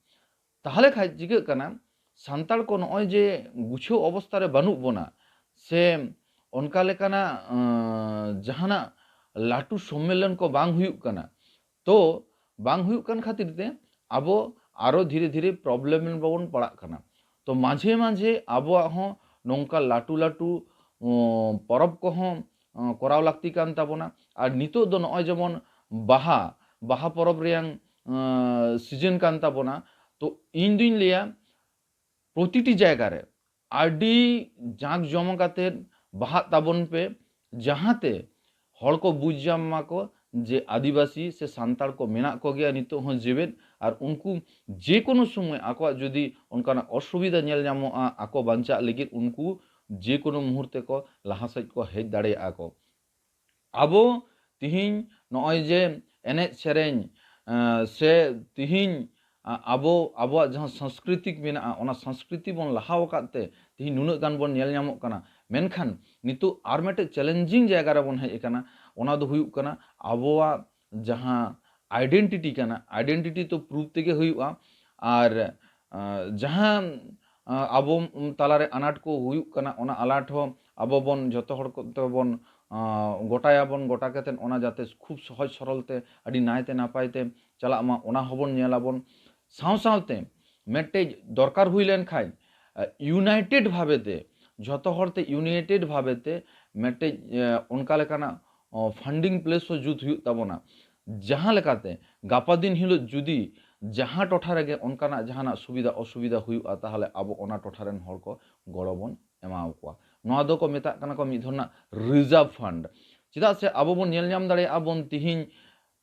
ᱛᱟᱦᱚᱞᱮ ᱠᱷᱟᱡ ᱪᱤᱠᱟᱹᱜ ᱠᱟᱱᱟ, ᱥᱟᱱᱛᱟᱲ ᱠᱚ ᱱᱚᱜᱼᱚᱭ ᱡᱮ ᱜᱩᱪᱷᱟᱹᱣ ᱚᱵᱚᱥᱛᱟ ᱨᱮ ᱵᱟᱹᱱᱩᱜ ᱵᱚᱱᱟ, ᱥᱮ ᱚᱱᱠᱟ ᱞᱮᱠᱟᱱᱟᱜ, ᱟᱸ, ᱡᱟᱦᱟᱱᱟᱜ ᱞᱟᱹᱴᱩ ᱥᱚᱢᱢᱮᱞᱚᱱ ᱠᱚ ᱵᱟᱝ ᱦᱩᱭᱩᱜ ᱠᱟᱱᱟ, ᱛᱚ ᱵᱟᱝ ᱦᱩᱭᱩᱜ ᱠᱟᱱ ᱠᱷᱟᱹᱛᱤᱨ ᱛᱮ ᱟᱵᱚ ᱟᱨᱚ ᱫᱷᱤᱨᱮ ᱫᱷᱤᱨᱮ problem ᱨᱮᱵᱚᱱ ᱯᱟᱲᱟᱜ ᱠᱟᱱᱟ᱾ ᱛᱚ ᱢᱟᱡᱷᱮ ᱢᱟᱡᱷᱮ ᱟᱵᱚᱣᱟᱜ ᱦᱚᱸ ᱱᱚᱝᱠᱟ ᱞᱟᱹᱴᱩ ᱞᱟᱹᱴᱩ, ᱩᱸ, ᱯᱚᱨᱚᱵᱽ ᱠᱚᱦᱚᱸ, ᱩᱸ, ᱠᱚᱨᱟᱣ ᱞᱟᱹᱠᱛᱤ ᱠᱟᱱ ᱛᱟᱵᱚᱱᱟ᱾ ᱟᱨ ᱱᱤᱛᱚᱜ ᱫᱚ ᱱᱚᱜᱼᱚᱭ ᱡᱮᱢᱚᱱ ᱵᱟᱦᱟ, ᱵᱟᱦᱟ ᱯᱚᱨᱚᱵᱽ ᱨᱮᱭᱟᱝ, ᱩᱸ, season ᱠᱟᱱ ᱛᱟᱵᱚᱱᱟ᱾ ᱛᱚ ᱤᱧ ᱫᱩᱧ ᱞᱟᱹᱭᱟ, ᱯᱨᱚᱛᱤᱴᱤ ᱡᱟᱭᱜᱟ ᱨᱮ ᱟᱹᱰᱤ ᱡᱟᱸᱠ ᱡᱚᱢᱚᱠ ᱟᱛᱮᱫ ᱵᱟᱦᱟᱜ ᱛᱟᱵᱚᱱ ᱯᱮ, ᱡᱟᱦᱟᱸᱛᱮ ᱦᱚᱲ ᱠᱚ ᱵᱩᱡᱽ ᱧᱟᱢ ᱢᱟᱠᱚ ᱡᱮ ᱟᱹᱫᱤᱵᱟᱹᱥᱤ ᱥᱮ ᱥᱟᱱᱛᱟᱲ ᱠᱚ ᱢᱮᱱᱟᱜ ᱠᱚᱜᱮᱭᱟ ᱱᱤᱛᱚᱜ ᱦᱚᱸ ᱡᱮᱣᱮᱫ, ᱟᱨ ᱩᱱᱠᱩ ᱡᱮ ᱠᱳᱱᱳ ᱥᱚᱢᱚᱭ ᱟᱠᱚᱣᱟᱜ ᱡᱩᱫᱤ ᱚᱱᱠᱟᱱᱟᱜ ᱚᱥᱩᱵᱤᱫᱷᱟ ᱧᱮᱞ ᱧᱟᱢᱚᱜᱼᱟ, ᱟᱠᱚ ᱵᱟᱧᱪᱟᱜ ᱞᱟᱹᱜᱤᱫ, ᱩᱱᱠᱩ ᱡᱮ ᱠᱳᱱᱳ ᱢᱩᱦᱩᱨᱛᱮ ᱠᱚ ᱞᱟᱦᱟ ᱥᱮᱫ ᱠᱚ ᱦᱮᱡ ᱫᱟᱲᱮᱭᱟᱜᱼᱟ ᱠᱚ᱾ ᱟᱵᱚ ᱛᱤᱦᱤᱧ ᱱᱚᱜᱼᱚᱭ ᱡᱮ ᱮᱱᱮᱡ ᱥᱮᱨᱮᱧ, ᱮᱸ, ᱥᱮ ᱛᱤᱦᱤᱧ, ᱟ-, ᱟᱵᱚ, ᱟᱵᱚᱣᱟᱜ ᱡᱟᱦᱟᱸ ᱥᱚᱝᱥᱠᱨᱤᱛᱤᱠ ᱢᱮᱱᱟᱜᱼᱟ, ᱚᱱᱟ ᱥᱚᱝᱥᱠᱨᱤᱛᱤ ᱵᱚᱱ ᱞᱟᱦᱟᱣ ᱟᱠᱟᱫ ᱛᱮ ᱛᱤᱦᱤᱧ ᱱᱩᱱᱟᱹᱜ ᱜᱟᱱ ᱵᱚᱱ ᱧᱮᱞ ᱧᱟᱢᱚᱜ ᱠᱟᱱᱟ᱾ ᱢᱮᱱᱠᱷᱟᱱ ᱱᱤᱛᱚᱜ ᱟᱨ ᱢᱤᱫᱴᱮᱡ challenging ᱡᱟᱭᱜᱟ ᱨᱮᱵᱚᱱ ᱦᱮᱡ ᱟᱠᱟᱱᱟ, ᱚᱱᱟ ᱫᱚ ᱦᱩᱭᱩᱜ ᱠᱟᱱᱟ ᱟᱵᱚᱣᱟᱜ ᱡᱟᱦᱟᱸ identity ᱠᱟᱱᱟ, identity ᱛᱚ prove ᱛᱮᱜᱮ ᱦᱩᱭᱩᱜᱼᱟ᱾ ᱟᱨ, ᱟᱸ, ᱡᱟᱦᱟᱸ, ᱟᱸ, ᱟᱵᱚ ᱛᱟᱞᱟᱨᱮ ᱟᱱᱟᱴ ᱠᱚ ᱦᱩᱭᱩᱜ ᱠᱟᱱᱟ, ᱚᱱᱟ ᱟᱱᱟᱴ ᱦᱚᱸ ᱟᱵᱚ ᱵᱚᱱ ᱡᱚᱛᱚ ᱦᱚᱲ ᱠᱚᱛᱮ ᱵᱚᱱ, ᱟᱸ, ᱜᱚᱴᱟᱭᱟᱵᱚᱱ, ᱜᱚᱴᱟ ᱠᱟᱛᱮᱫ ᱚᱱᱟ ᱡᱟᱛᱮ ᱠᱷᱩᱵ ᱥᱚᱦᱚᱡ ᱥᱚᱨᱚᱞ ᱛᱮ ᱟᱹᱰᱤ ᱱᱟᱭᱛᱮ ᱱᱟᱯᱟᱭ ᱛᱮ ᱪᱟᱞᱟᱜ ᱢᱟ, ᱚᱱᱟ ᱦᱚᱸᱵᱚᱱ ᱧᱮᱞᱟᱵᱚᱱ᱾ ᱥᱟᱶ ᱥᱟᱶᱛᱮ ᱢᱤᱫᱴᱮᱡ ᱫᱚᱨᱠᱟᱨ ᱦᱩᱭ ᱞᱮᱱ ᱠᱷᱟᱡ, ᱟᱸ, united ᱵᱷᱟᱵᱮ ᱛᱮ, ᱡᱚᱛᱚ ᱦᱚᱲ ᱛᱮ united ᱵᱷᱟᱵᱮ ᱛᱮ ᱢᱤᱫᱴᱮᱡ, ᱟᱸ, ᱚᱱᱠᱟ ᱞᱮᱠᱟᱱᱟᱜ ᱚ, funding place ᱦᱚᱸ ᱡᱩᱛ ᱦᱩᱭᱩᱜ ᱛᱟᱵᱚᱱᱟ᱾ ᱡᱟᱦᱟᱸ ᱞᱮᱠᱟᱛᱮ ᱜᱟᱯᱟ ᱫᱤᱱ ᱦᱤᱞᱳᱜ ᱡᱩᱫᱤ ᱡᱟᱦᱟᱸ ᱴᱚᱴᱷᱟ ᱨᱮᱜᱮ ᱚᱱᱠᱟᱱᱟᱜ ᱡᱟᱦᱟᱱᱟᱜ ᱥᱩᱵᱤᱫᱷᱟ ᱚᱥᱩᱵᱤᱫᱷᱟ ᱦᱩᱭᱩᱜᱼᱟ, ᱛᱟᱦᱚᱞᱮ ᱟᱵᱚ ᱚᱱᱟ ᱴᱚᱴᱷᱟ ᱨᱮᱱ ᱦᱚᱲ ᱠᱚ ᱜᱚᱲᱚ ᱵᱚᱱ ᱮᱢᱟᱣ ᱠᱚᱣᱟ᱾ ᱱᱚᱣᱟ ᱫᱚᱠᱚ ᱢᱮᱛᱟᱜ ᱠᱟᱱᱟ ᱠᱚ ᱢᱤᱫ ᱫᱷᱚᱨᱚᱱᱟᱜ reserve fund᱾ ᱪᱮᱫᱟᱜ ᱥᱮ ᱟᱵᱚ ᱵᱚᱱ ᱧᱮᱞ ᱧᱟᱢ ᱫᱟᱲᱮᱭᱟᱜᱼᱟ ᱵᱚᱱ ᱛᱤᱦᱤᱧ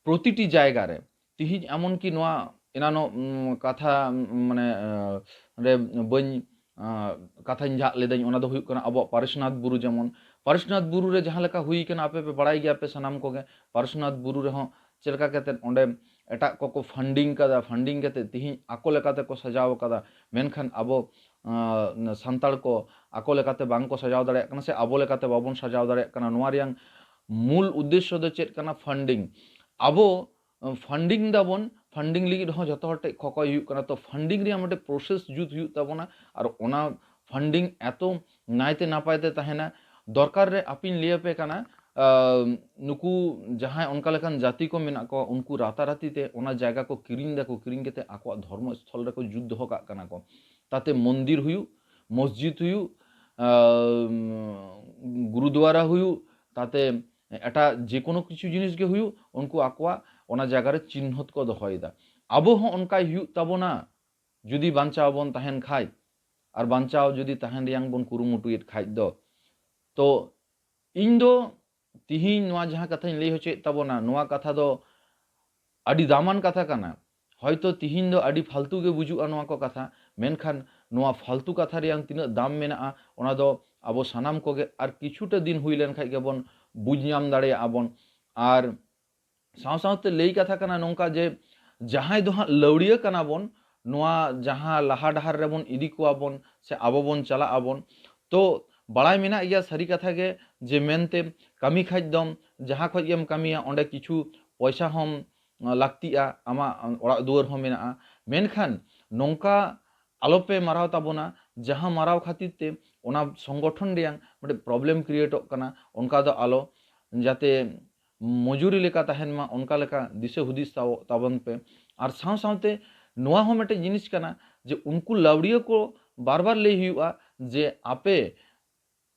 ᱯᱨᱚᱛᱤᱴᱤ ᱡᱟᱭᱜᱟ ᱨᱮ, ᱛᱤᱦᱤᱧ ᱮᱢᱚᱱ ᱠᱤ ᱱᱚᱣᱟ ᱮᱱᱟᱱᱚᱜ, ᱩᱢ, ᱠᱟᱛᱷᱟ, ᱩᱢ, ᱢᱟᱱᱮ, ᱟᱸ, ᱚᱸᱰᱮ ᱵᱟᱹᱧ, ᱟᱸ, ᱠᱟᱛᱷᱟᱧ ᱡᱷᱟᱜ ᱞᱮᱫᱟᱹᱧ, ᱚᱱᱟ ᱫᱚ ᱦᱩᱭᱩᱜ ᱠᱟᱱᱟ ᱟᱵᱚᱣᱟᱜ ᱯᱟᱨᱮᱥᱱᱟᱛᱷ ᱵᱩᱨᱩ᱾ ᱡᱮᱢᱚᱱ ᱯᱟᱨᱮᱥᱱᱟᱛᱷ ᱵᱩᱨᱩ ᱨᱮ ᱡᱟᱦᱟᱸ ᱞᱮᱠᱟ ᱦᱩᱭ ᱠᱟᱱᱟ, ᱟᱯᱮ ᱯᱮ ᱵᱟᱲᱟᱭ ᱜᱮᱭᱟ ᱯᱮ ᱥᱟᱱᱟᱢ ᱠᱚᱜᱮ, ᱯᱟᱨᱮᱥᱱᱟᱛᱷ ᱵᱩᱨᱩ ᱨᱮᱦᱚᱸ ᱪᱮᱫ ᱞᱮᱠᱟ ᱠᱟᱛᱮᱫ ᱚᱸᱰᱮ ᱮᱴᱟᱜ ᱠᱚᱠᱚ funding ᱠᱟᱫᱟ, funding ᱠᱟᱛᱮᱫ ᱛᱤᱦᱤᱧ ᱟᱠᱚ ᱞᱮᱠᱟᱛᱮ ᱠᱚ ᱥᱟᱡᱟᱣ ᱠᱟᱫᱟ, ᱢᱮᱱᱠᱷᱟᱱ ᱟᱵᱚ, ᱟᱸ, ᱥᱟᱱᱛᱟᱲ ᱠᱚ ᱟᱠᱚ ᱞᱮᱠᱟᱛᱮ ᱵᱟᱝ ᱠᱚ ᱥᱟᱡᱟᱣ ᱫᱟᱲᱮᱭᱟᱜ ᱠᱟᱱᱟ ᱥᱮ ᱟᱵᱚ ᱞᱮᱠᱟᱛᱮ ᱵᱟᱵᱚᱱ ᱥᱟᱡᱟᱣ ᱫᱟᱲᱮᱭᱟᱜ ᱠᱟᱱᱟ᱾ ᱱᱚᱣᱟ ᱨᱮᱭᱟᱝ ᱢᱩᱞ ᱩᱫᱽᱫᱮᱥᱥᱚ ᱫᱚ ᱪᱮᱫ ᱠᱟᱱᱟ? Funding᱾ ᱟᱵᱚ funding ᱫᱟᱵᱚᱱ, funding ᱞᱟᱹᱜᱤᱫ ᱦᱚᱸ ᱡᱚᱛᱚ ᱦᱚᱲ ᱴᱷᱮᱱ ᱠᱷᱚᱠᱚᱭ ᱦᱩᱭᱩᱜ ᱠᱟᱱᱟ᱾ ᱛᱚ funding ᱨᱮᱭᱟᱜ ᱢᱤᱫᱴᱮᱱ process ᱡᱩᱛ ᱦᱩᱭᱩᱜ ᱛᱟᱵᱚᱱᱟ, ᱟᱨ ᱚᱱᱟ funding ᱮᱛᱚ ᱱᱟᱭᱛᱮ ᱱᱟᱯᱟᱭ ᱛᱮ ᱛᱟᱦᱮᱱᱟ᱾ ᱫᱚᱨᱠᱟᱨ ᱨᱮ ᱟᱯᱮᱧ ᱞᱟᱹᱭ ᱟᱯᱮ ᱠᱟᱱᱟ, ᱟᱸ, ᱱᱩᱠᱩ ᱡᱟᱦᱟᱸᱭ ᱚᱱᱠᱟ ᱞᱮᱠᱟᱱ ᱡᱟᱹᱛᱤ ᱠᱚ ᱢᱮᱱᱟᱜ ᱠᱚᱣᱟ, ᱩᱱᱠᱩ ᱨᱟᱛᱟᱨᱟᱛᱤ ᱛᱮ ᱚᱱᱟ ᱡᱟᱭᱜᱟ ᱠᱚ ᱠᱤᱨᱤᱧ ᱫᱟᱠᱚ, ᱠᱤᱨᱤᱧ ᱠᱟᱛᱮ ᱟᱠᱚᱣᱟᱜ ᱫᱷᱚᱨᱢᱚ ᱥᱛᱷᱚᱞ ᱨᱮᱠᱚ ᱡᱩᱛ ᱫᱚᱦᱚ ᱠᱟᱜ ᱠᱟᱱᱟ ᱠᱚ, ᱛᱟᱛᱮ ᱢᱚᱱᱫᱤᱨ ᱦᱩᱭᱩᱜ, ᱢᱚᱥᱡᱤᱫ ᱦᱩᱭᱩᱜ, ᱟᱸ, ᱜᱩᱨᱩᱫᱩᱣᱟᱨᱟ ᱦᱩᱭᱩᱜ, ᱛᱟᱛᱮ ᱮᱴᱟᱜ ᱡᱮ ᱠᱳᱱᱳ ᱠᱤᱪᱷᱩ ᱡᱤᱱᱤᱥ ᱜᱮ ᱦᱩᱭᱩᱜ, ᱩᱱᱠᱩ ᱟᱠᱚᱣᱟᱜ ᱚᱱᱟ ᱡᱟᱭᱜᱟ ᱨᱮ ᱪᱤᱱᱦᱟᱹᱛ ᱠᱚ ᱫᱚᱦᱚᱭᱮᱫᱟ᱾ ᱟᱵᱚ ᱦᱚᱸ ᱚᱱᱠᱟᱭ ᱦᱩᱭᱩᱜ ᱛᱟᱵᱚᱱᱟ, ᱡᱩᱫᱤ ᱵᱟᱧᱪᱟᱣ ᱵᱚᱱ ᱛᱟᱦᱮᱱ ᱠᱷᱟᱡ, ᱟᱨ ᱵᱟᱧᱪᱟᱣ ᱡᱩᱫᱤ ᱛᱟᱦᱮᱱ ᱨᱮᱭᱟᱝ ᱵᱚᱱ ᱠᱩᱨᱩᱢᱩᱴᱩᱭᱮᱫ ᱠᱷᱟᱡ ᱫᱚ᱾ ᱛᱚ ᱤᱧ ᱫᱚ ᱛᱤᱦᱤᱧ ᱱᱚᱣᱟ ᱡᱟᱦᱟᱸ ᱠᱟᱛᱷᱟᱧ ᱞᱟᱹᱭ ᱦᱚᱪᱚᱭᱮᱫ ᱛᱟᱵᱚᱱᱟ, ᱱᱚᱣᱟ ᱠᱟᱛᱷᱟ ᱫᱚ ᱟᱹᱰᱤ ᱫᱟᱢᱟᱱ ᱠᱟᱛᱷᱟ ᱠᱟᱱᱟ᱾ ᱦᱚᱭᱛᱚ ᱛᱤᱦᱤᱧ ᱫᱚ ᱟᱹᱰᱤ ᱯᱷᱟᱞᱛᱩ ᱜᱮ ᱵᱩᱡᱩᱜᱼᱟ ᱱᱚᱣᱟ ᱠᱚ ᱠᱟᱛᱷᱟ, ᱢᱮᱱᱠᱷᱟᱱ ᱱᱚᱣᱟ ᱯᱷᱟᱞᱛᱩ ᱠᱟᱛᱷᱟ ᱨᱮᱭᱟᱝ ᱛᱤᱱᱟᱹᱜ ᱫᱟᱢ ᱢᱮᱱᱟᱜᱼᱟ, ᱚᱱᱟ ᱫᱚ ᱟᱵᱚ ᱥᱟᱱᱟᱢ ᱠᱚᱜᱮ ᱟᱨ ᱠᱤᱪᱷᱩᱴᱟ ᱫᱤᱱ ᱦᱩᱭ ᱞᱮᱱ ᱠᱷᱟᱡ ᱜᱮᱵᱚᱱ ᱵᱩᱡᱽ ᱧᱟᱢ ᱫᱟᱲᱮᱭᱟᱜᱼᱟ ᱵᱚᱱ᱾ ᱟᱨ ᱥᱟᱶ ᱥᱟᱶᱛᱮ ᱞᱟᱹᱭ ᱠᱟᱛᱷᱟ ᱠᱟᱱᱟ ᱱᱚᱝᱠᱟ ᱡᱮ, ᱡᱟᱦᱟᱸᱭ ᱫᱚ ᱦᱟᱸᱜ ᱞᱟᱹᱣᱲᱤᱭᱟᱹ ᱠᱟᱱᱟ ᱵᱚᱱ, ᱱᱚᱣᱟ ᱡᱟᱦᱟᱸ ᱞᱟᱦᱟ ᱰᱟᱦᱟᱨ ᱨᱮᱵᱚᱱ ᱤᱫᱤ ᱠᱚᱣᱟ ᱵᱚᱱ ᱥᱮ ᱟᱵᱚ ᱵᱚᱱ ᱪᱟᱞᱟᱜ ᱟᱵᱚᱱ, ᱛᱚ ᱵᱟᱲᱟᱭ ᱢᱮᱱᱟᱜ ᱜᱮᱭᱟ ᱥᱟᱹᱨᱤ ᱠᱟᱛᱷᱟ ᱜᱮ ᱡᱮ ᱢᱮᱱᱛᱮ ᱠᱟᱹᱢᱤ ᱠᱷᱟᱡ ᱫᱚᱢ, ᱡᱟᱦᱟᱸ ᱠᱷᱚᱡ ᱜᱮᱢ ᱠᱟᱹᱢᱤᱭᱟ ᱚᱸᱰᱮ ᱠᱤᱪᱷᱩ ᱯᱚᱭᱥᱟ ᱦᱚᱸ ᱞᱟᱹᱠᱛᱤᱜᱼᱟ, ᱟᱢᱟᱜ ᱚᱲᱟᱜ ᱫᱩᱣᱟᱹᱨ ᱦᱚᱸ ᱢᱮᱱᱟᱜᱼᱟ, ᱢᱮᱱᱠᱷᱟᱱ ᱱᱚᱝᱠᱟ ᱟᱞᱚᱯᱮ ᱢᱟᱨᱟᱣ ᱛᱟᱵᱚᱱᱟ, ᱡᱟᱦᱟᱸ ᱢᱟᱨᱟᱣ ᱠᱷᱟᱹᱛᱤᱨ ᱛᱮ ᱚᱱᱟ ᱥᱚᱝᱜᱚᱴᱷᱚᱱ ᱨᱮᱭᱟᱝ ᱢᱤᱫᱴᱮᱱ problem createᱚᱜ ᱠᱟᱱᱟ, ᱚᱱᱠᱟ ᱫᱚ ᱟᱞᱚ, ᱡᱟᱛᱮ ᱢᱚᱡᱩᱨᱤ ᱞᱮᱠᱟ ᱛᱟᱦᱮᱱ ᱢᱟ, ᱚᱱᱠᱟ ᱞᱮᱠᱟ ᱫᱤᱥᱟᱹ ᱦᱩᱫᱤᱥ ᱛᱟᱵᱚ-, ᱛᱟᱵᱚᱱ ᱯᱮ᱾ ᱟᱨ ᱥᱟᱶ ᱥᱟᱶᱛᱮ ᱱᱚᱣᱟ ᱦᱚᱸ ᱢᱤᱫᱴᱮᱱ ᱡᱤᱱᱤᱥ ᱠᱟᱱᱟ ᱡᱮ ᱩᱱᱠᱩ ᱞᱟᱹᱣᱲᱤᱭᱟᱹ ᱠᱚ ᱵᱟᱨ ᱵᱟᱨ ᱞᱟᱹᱭ ᱦᱩᱭᱩᱜᱼᱟ ᱡᱮ ᱟᱯᱮ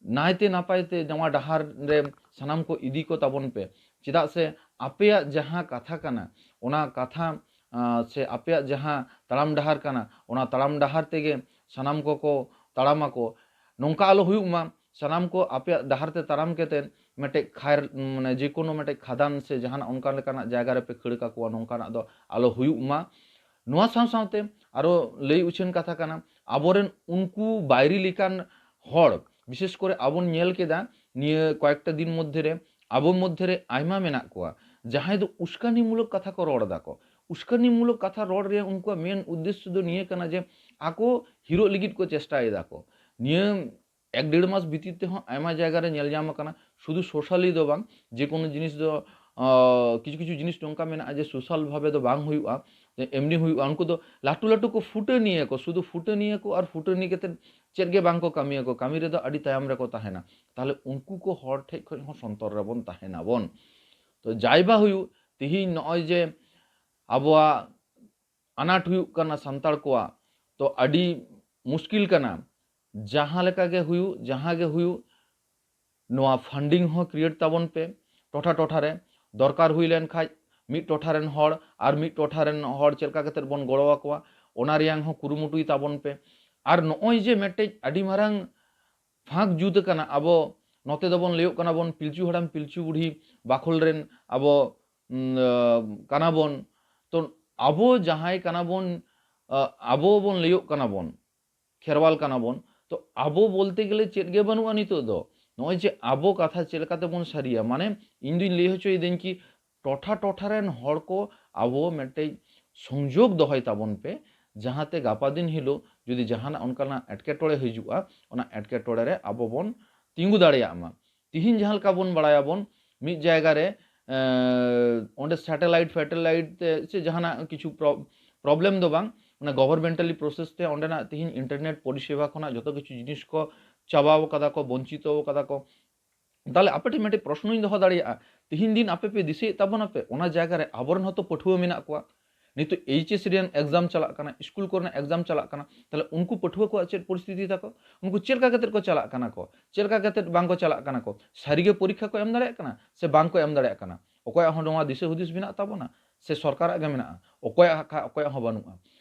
ᱱᱟᱭᱛᱮ ᱱᱟᱯᱟᱭ ᱛᱮ ᱱᱚᱣᱟ ᱰᱟᱦᱟᱨ ᱨᱮ ᱥᱟᱱᱟᱢ ᱠᱚ ᱤᱫᱤ ᱠᱚ ᱛᱟᱵᱚᱱ ᱯᱮ᱾ ᱪᱮᱫᱟᱜ ᱥᱮ ᱟᱯᱮᱭᱟᱜ ᱡᱟᱦᱟᱸ ᱠᱟᱛᱷᱟ ᱠᱟᱱᱟ, ᱚᱱᱟ ᱠᱟᱛᱷᱟ ᱟᱸ, ᱥᱮ ᱟᱯᱮᱭᱟᱜ ᱡᱟᱦᱟᱸ ᱛᱟᱲᱟᱢ ᱰᱟᱦᱟᱨ ᱠᱟᱱᱟ, ᱚᱱᱟ ᱛᱟᱲᱟᱢ ᱰᱟᱦᱟᱨ ᱛᱮᱜᱮ ᱥᱟᱱᱟᱢ ᱠᱚᱠᱚ ᱛᱟᱲᱟᱢᱟᱠᱚ᱾ ᱱᱚᱝᱠᱟ ᱟᱞᱚ ᱦᱩᱭᱩᱜ ᱢᱟ, ᱥᱟᱱᱟᱢ ᱠᱚ ᱟᱯᱮᱭᱟᱜ ᱰᱟᱦᱟᱨ ᱛᱮ ᱛᱟᱲᱟᱢ ᱠᱟᱛᱮᱫ ᱢᱤᱫᱴᱮᱡ ᱠᱷᱟᱭᱨ, ᱢᱟᱱᱮ ᱡᱮᱠᱳᱱᱳ ᱢᱤᱫᱴᱮᱡ ᱠᱷᱟᱫᱟᱱ ᱥᱮ ᱡᱟᱦᱟᱱᱟᱜ ᱚᱱᱠᱟ ᱞᱮᱠᱟᱱᱟᱜ ᱡᱟᱭᱜᱟ ᱨᱮᱯᱮ ᱠᱷᱟᱹᱲ ᱠᱟᱠᱚᱣᱟ, ᱱᱚᱝᱠᱟᱱᱟᱜ ᱫᱚ ᱟᱞᱚ ᱦᱩᱭᱩᱜ ᱢᱟ᱾ ᱱᱚᱣᱟ ᱥᱟᱶ ᱥᱟᱶᱛᱮ ᱟᱨᱚ ᱞᱟᱹᱭ ᱩᱪᱷᱟᱹᱱ ᱠᱟᱛᱷᱟ ᱠᱟᱱᱟ, ᱟᱵᱚᱨᱮᱱ ᱩᱱᱠᱩ ᱵᱟᱭᱨᱤ ᱞᱮᱠᱟᱱ ᱦᱚᱲ, ᱵᱤᱥᱮᱥ ᱠᱚᱨᱮ ᱟᱵᱚᱱ ᱧᱮᱞ ᱠᱮᱫᱟ ᱱᱤᱭᱟᱹ ᱠᱚᱭᱮᱠᱴᱟ ᱫᱤᱱ ᱢᱚᱫᱽᱫᱷᱮ ᱨᱮ ᱟᱵᱚ ᱢᱚᱫᱽᱫᱷᱮ ᱨᱮ ᱟᱭᱢᱟ ᱢᱮᱱᱟᱜ ᱠᱚᱣᱟ, ᱡᱟᱦᱟᱸᱭ ᱫᱚ ᱩᱥᱠᱟᱱᱤᱢᱩᱞᱚᱠ ᱠᱟᱛᱷᱟ ᱠᱚ ᱨᱚᱲ ᱫᱟᱠᱚ᱾ ᱩᱥᱠᱟᱱᱤᱢᱩᱞᱚᱠ ᱠᱟᱛᱷᱟ ᱨᱚᱲ ᱨᱮᱭᱟᱜ ᱩᱱᱠᱩᱣᱟᱜ ᱢᱮᱱ ᱩᱫᱽᱫᱮᱥᱥᱚ ᱫᱚ ᱱᱤᱭᱟᱹ ᱠᱟᱱᱟ ᱡᱮ ᱟᱠᱚ ᱦᱤᱨᱳᱜ ᱞᱟᱹᱜᱤᱫ ᱠᱚ ᱪᱮᱥᱴᱟᱭᱮᱫᱟ ᱠᱚ᱾ ᱱᱤᱭᱟᱹ ᱮᱠ ᱰᱮᱲ ᱢᱟᱥ ᱵᱷᱤᱛᱤᱨ ᱛᱮᱦᱚᱸ ᱟᱭᱢᱟ ᱡᱟᱭᱜᱟ ᱨᱮ ᱧᱮᱞ ᱧᱟᱢ ᱟᱠᱟᱱᱟ, ᱥᱩᱫᱷᱩ ᱥᱳᱥᱟᱞᱤ ᱫᱚ ᱵᱟᱝ, ᱡᱮ ᱠᱳᱱᱳ ᱡᱤᱱᱤᱥ ᱫᱚ, ᱟᱸ, ᱠᱤᱪᱷᱩ ᱠᱤᱪᱷᱩ ᱡᱤᱱᱤᱥ ᱱᱚᱝᱠᱟ ᱢᱮᱱᱟᱜᱼᱟ ᱡᱮ ᱥᱳᱥᱟᱞ ᱵᱷᱟᱵᱮ ᱫᱚ ᱵᱟᱝ ᱦᱩᱭᱩᱜᱼᱟ, ᱮᱢᱱᱤ ᱦᱩᱭᱩᱜᱼᱟ᱾ ᱩᱱᱠᱩ ᱫᱚ ᱞᱟᱹᱴᱩ ᱞᱟᱹᱴᱩ ᱠᱚ ᱯᱷᱩᱴᱟᱹᱱᱤᱭᱟᱹ ᱠᱚ, ᱥᱩᱫᱷᱩ ᱯᱷᱩᱴᱟᱹᱱᱤᱭᱟᱹ ᱠᱚ ᱟᱨ ᱯᱷᱩᱴᱟᱹᱱᱤ ᱠᱟᱛᱮᱫ ᱪᱮᱫ ᱜᱮ ᱵᱟᱝ ᱠᱚ ᱠᱟᱹᱢᱤᱭᱟᱠᱚ, ᱠᱟᱹᱢᱤ ᱨᱮᱫᱚ ᱟᱹᱰᱤ ᱛᱟᱭᱚᱢ ᱨᱮᱠᱚ ᱛᱟᱦᱮᱱᱟ᱾ ᱛᱟᱦᱚᱞᱮ ᱩᱱᱠᱩ ᱠᱚ ᱦᱚᱲ ᱴᱷᱮᱡ ᱠᱷᱚᱡ ᱦᱚᱸ ᱥᱚᱱᱛᱚᱨ ᱨᱮᱵᱚᱱ ᱛᱟᱦᱮᱱᱟᱵᱚᱱ᱾ ᱛᱚ ᱡᱟᱭ ᱵᱟ ᱦᱩᱭᱩᱜ, ᱛᱤᱦᱤᱧ ᱱᱚᱜᱼᱚᱭ ᱡᱮ ᱟᱵᱚᱣᱟᱜ ᱟᱱᱟᱴ ᱦᱩᱭᱩᱜ ᱠᱟᱱᱟ ᱥᱟᱱᱛᱟᱲ ᱠᱚᱣᱟᱜ, ᱛᱚ ᱟᱹᱰᱤ ᱢᱩᱥᱠᱤᱞ ᱠᱟᱱᱟ᱾ ᱡᱟᱦᱟᱸ ᱞᱮᱠᱟ ᱜᱮ ᱦᱩᱭᱩᱜ, ᱡᱟᱦᱟᱸ ᱜᱮ ᱦᱩᱭᱩᱜ, ᱱᱚᱣᱟ ᱯᱷᱟᱱᱰᱤᱝ ᱦᱚᱸ ᱠᱨᱤᱭᱮᱴ ᱛᱟᱵᱚᱱ ᱯᱮ᱾ ᱴᱚᱴᱷᱟ ᱴᱚᱴᱷᱟ ᱨᱮ ᱫᱚᱨᱠᱟᱨ ᱦᱩᱭ ᱞᱮᱱ ᱠᱷᱟᱡ ᱢᱤᱫ ᱴᱚᱴᱷᱟ ᱨᱮᱱ ᱦᱚᱲ ᱟᱨ ᱢᱤᱫ ᱴᱚᱴᱷᱟ ᱨᱮᱱ ᱦᱚᱲ ᱪᱮᱫ ᱞᱮᱠᱟ ᱠᱟᱛᱮᱫ ᱵᱚᱱ ᱜᱚᱲᱚ ᱟᱠᱚᱣᱟ, ᱚᱱᱟ ᱨᱮᱭᱟᱝ ᱦᱚᱸ ᱠᱩᱨᱩᱢᱩᱴᱩᱭ ᱛᱟᱵᱚᱱ ᱯᱮ᱾ ᱟᱨ ᱱᱚᱜᱼᱚᱭ ᱡᱮ ᱢᱤᱫᱴᱮᱡ ᱟᱹᱰᱤ ᱢᱟᱨᱟᱝ ᱯᱷᱟᱸᱠ ᱡᱩᱛ ᱟᱠᱟᱱᱟ, ᱟᱵᱚ ᱱᱚᱛᱮ ᱫᱚᱵᱚᱱ ᱞᱟᱹᱭᱚᱜ ᱠᱟᱱᱟ ᱵᱚᱱ ᱯᱤᱞᱪᱩ ᱦᱟᱲᱟᱢ ᱯᱤᱞᱪᱩ ᱵᱩᱲᱦᱤ ᱵᱟᱠᱷᱳᱞ ᱨᱮᱱ ᱟᱵᱚ, ᱩᱢ, ᱟᱸ, ᱠᱟᱱᱟ ᱵᱚᱱ᱾ ᱛᱚ ᱟᱵᱚ ᱡᱟᱦᱟᱸᱭ ᱠᱟᱱᱟ ᱵᱚᱱ, ᱟᱸ, ᱟᱵᱚ ᱵᱚᱱ ᱞᱟᱹᱭᱚᱜ ᱠᱟᱱᱟ ᱵᱚᱱ, ᱠᱷᱮᱨᱣᱟᱞ ᱠᱟᱱᱟ ᱵᱚᱱ᱾ ᱛᱚ ᱟᱵᱚ ᱵᱚᱞᱛᱮ ᱜᱮᱞᱮ ᱪᱮᱫ ᱜᱮ ᱵᱟᱹᱱᱩᱜᱼᱟ ᱱᱤᱛᱚᱜ ᱫᱚ᱾ ᱱᱚᱜᱼᱚᱭ ᱡᱮ ᱟᱵᱚ ᱠᱟᱛᱷᱟ ᱪᱮᱫ ᱞᱮᱠᱟᱛᱮ ᱵᱚᱱ ᱥᱟᱹᱨᱤᱭᱟ, ᱢᱟᱱᱮ ᱤᱧ ᱫᱩᱧ ᱞᱟᱹᱭ ᱦᱚᱪᱚᱭᱮᱫᱟᱹᱧ ᱠᱤ ᱴᱚᱴᱷᱟ ᱴᱚᱴᱷᱟ ᱨᱮᱱ ᱦᱚᱲ ᱠᱚ ᱟᱵᱚ ᱢᱤᱫᱴᱮᱡ ᱥᱚᱝᱡᱳᱜᱽ ᱫᱚᱦᱚᱭ ᱛᱟᱵᱚᱱ ᱯᱮ, ᱡᱟᱦᱟᱸᱛᱮ ᱜᱟᱯᱟ ᱫᱤᱱ ᱦᱤᱞᱳᱜ ᱡᱩᱫᱤ ᱡᱟᱦᱟᱱᱟᱜ ᱚᱱᱠᱟᱱᱟᱜ ᱮᱴᱠᱮᱴᱚᱬᱮ ᱦᱤᱡᱩᱜᱼᱟ, ᱚᱱᱟ ᱮᱴᱠᱮᱴᱚᱬᱮ ᱨᱮ ᱟᱵᱚ ᱵᱚᱱ ᱛᱤᱸᱜᱩ ᱫᱟᱲᱮᱭᱟᱜ ᱢᱟ᱾ ᱛᱤᱦᱤᱧ ᱡᱟᱦᱟᱸ ᱞᱮᱠᱟ ᱵᱚᱱ ᱵᱟᱲᱟᱭᱟᱵᱚᱱ, ᱢᱤᱫ ᱡᱟᱭᱜᱟ ᱨᱮ, ᱮᱸ, ᱚᱸᱰᱮ ᱥᱮᱴᱮᱞᱟᱭᱤᱴ ᱯᱷᱮᱴᱮᱞᱟᱭᱤᱴ ᱛᱮ ᱥᱮ ᱡᱟᱦᱟᱱᱟᱜ ᱠᱤᱪᱷᱩ ᱯᱨᱚ-, ᱯᱨᱚᱵᱞᱮᱢ ᱫᱚ ᱵᱟᱝ, ᱚᱱᱟ ᱜᱚᱵᱷᱚᱨᱢᱮᱱᱴᱟᱞᱤ ᱯᱨᱚᱥᱮᱥ ᱛᱮ ᱚᱸᱰᱮᱱᱟᱜ ᱛᱤᱦᱤᱧ ᱤᱱᱴᱟᱨᱱᱮᱴ ᱯᱚᱨᱤᱥᱮᱵᱟ ᱠᱷᱚᱱᱟᱜ ᱡᱚᱛᱚ ᱠᱤᱪᱷᱩ ᱡᱤᱱᱤᱥ ᱠᱚ ᱪᱟᱵᱟᱣ ᱠᱟᱫᱟ ᱠᱚ, ᱵᱚᱧᱪᱤᱛᱚ ᱠᱟᱫᱟ ᱠᱚ᱾ ᱛᱟᱦᱞᱮ ᱟᱯᱮ ᱴᱷᱮᱱ ᱢᱤᱫᱴᱮᱡ ᱯᱨᱚᱥᱱᱚᱧ ᱫᱚᱦᱚ ᱫᱟᱲᱮᱭᱟᱜᱼᱟ, ᱛᱤᱦᱤᱧ ᱫᱤᱱ ᱟᱯᱮ ᱯᱮ ᱫᱤᱥᱟᱹᱭᱮᱫ ᱛᱟᱵᱚᱱᱟᱯᱮ, ᱚᱱᱟ ᱡᱟᱭᱜᱟ ᱨᱮ ᱟᱵᱚᱨᱮᱱ ᱦᱚᱸᱛᱚ ᱯᱟᱹᱴᱷᱩᱣᱟᱹ ᱢᱮᱱᱟᱜ ᱠᱚᱣᱟ, ᱱᱤᱛᱚᱜ ᱮᱭᱤᱪ ᱮᱥ ᱨᱮᱭᱟᱜ ᱮᱠᱡᱟᱢ ᱪᱟᱞᱟᱜ ᱠᱟᱱᱟ, ᱥᱠᱩᱞ ᱠᱚᱨᱮᱱᱟᱜ ᱮᱠᱡᱟᱢ ᱪᱟᱞᱟᱜ ᱠᱟᱱᱟ, ᱛᱟᱦᱚᱞᱮ ᱩᱱᱠᱩ ᱯᱟᱹᱴᱷᱩᱣᱟᱹ ᱠᱚᱣᱟᱜ ᱪᱮᱫ ᱯᱚᱨᱤᱥᱛᱷᱤᱛᱤ ᱛᱟᱠᱚ? ᱩᱱᱠᱩ ᱪᱮᱫ ᱞᱮᱠᱟ ᱠᱟᱛᱮᱫ ᱠᱚ ᱪᱟᱞᱟᱜ ᱠᱟᱱᱟ ᱠᱚ, ᱪᱮᱫ ᱞᱮᱠᱟ ᱠᱟᱛᱮᱫ ᱵᱟᱝ ᱠᱚ ᱪᱟᱞᱟᱜ ᱠᱟᱱᱟ ᱠᱚ? ᱥᱟᱹᱨᱤᱜᱮ ᱯᱚᱨᱤᱠᱠᱷᱟ ᱠᱚ ᱮᱢ ᱫᱟᱲᱮᱭᱟᱜ ᱠᱟᱱᱟ ᱥᱮ ᱵᱟᱝ ᱠᱚ ᱮᱢ ᱫᱟᱲᱮᱭᱟᱜ ᱠᱟᱱᱟ? ᱚᱠᱚᱭᱟᱜ ᱦᱚᱸ ᱱᱚᱣᱟ ᱫᱤᱥᱟᱹ ᱦᱩᱫᱤᱥ ᱢᱮᱱᱟᱜ ᱛᱟᱵᱚᱱᱟ ᱥᱮ ᱥᱚᱨᱠᱟᱨᱟᱜ ᱜᱮ ᱢᱮᱱᱟᱜᱼᱟ? ᱚᱠᱚᱭᱟᱜ ᱠᱷᱟ-, ᱚᱠᱚᱭᱟᱜ ᱦᱚᱸ ᱵᱟᱹᱱᱩᱜᱼᱟ᱾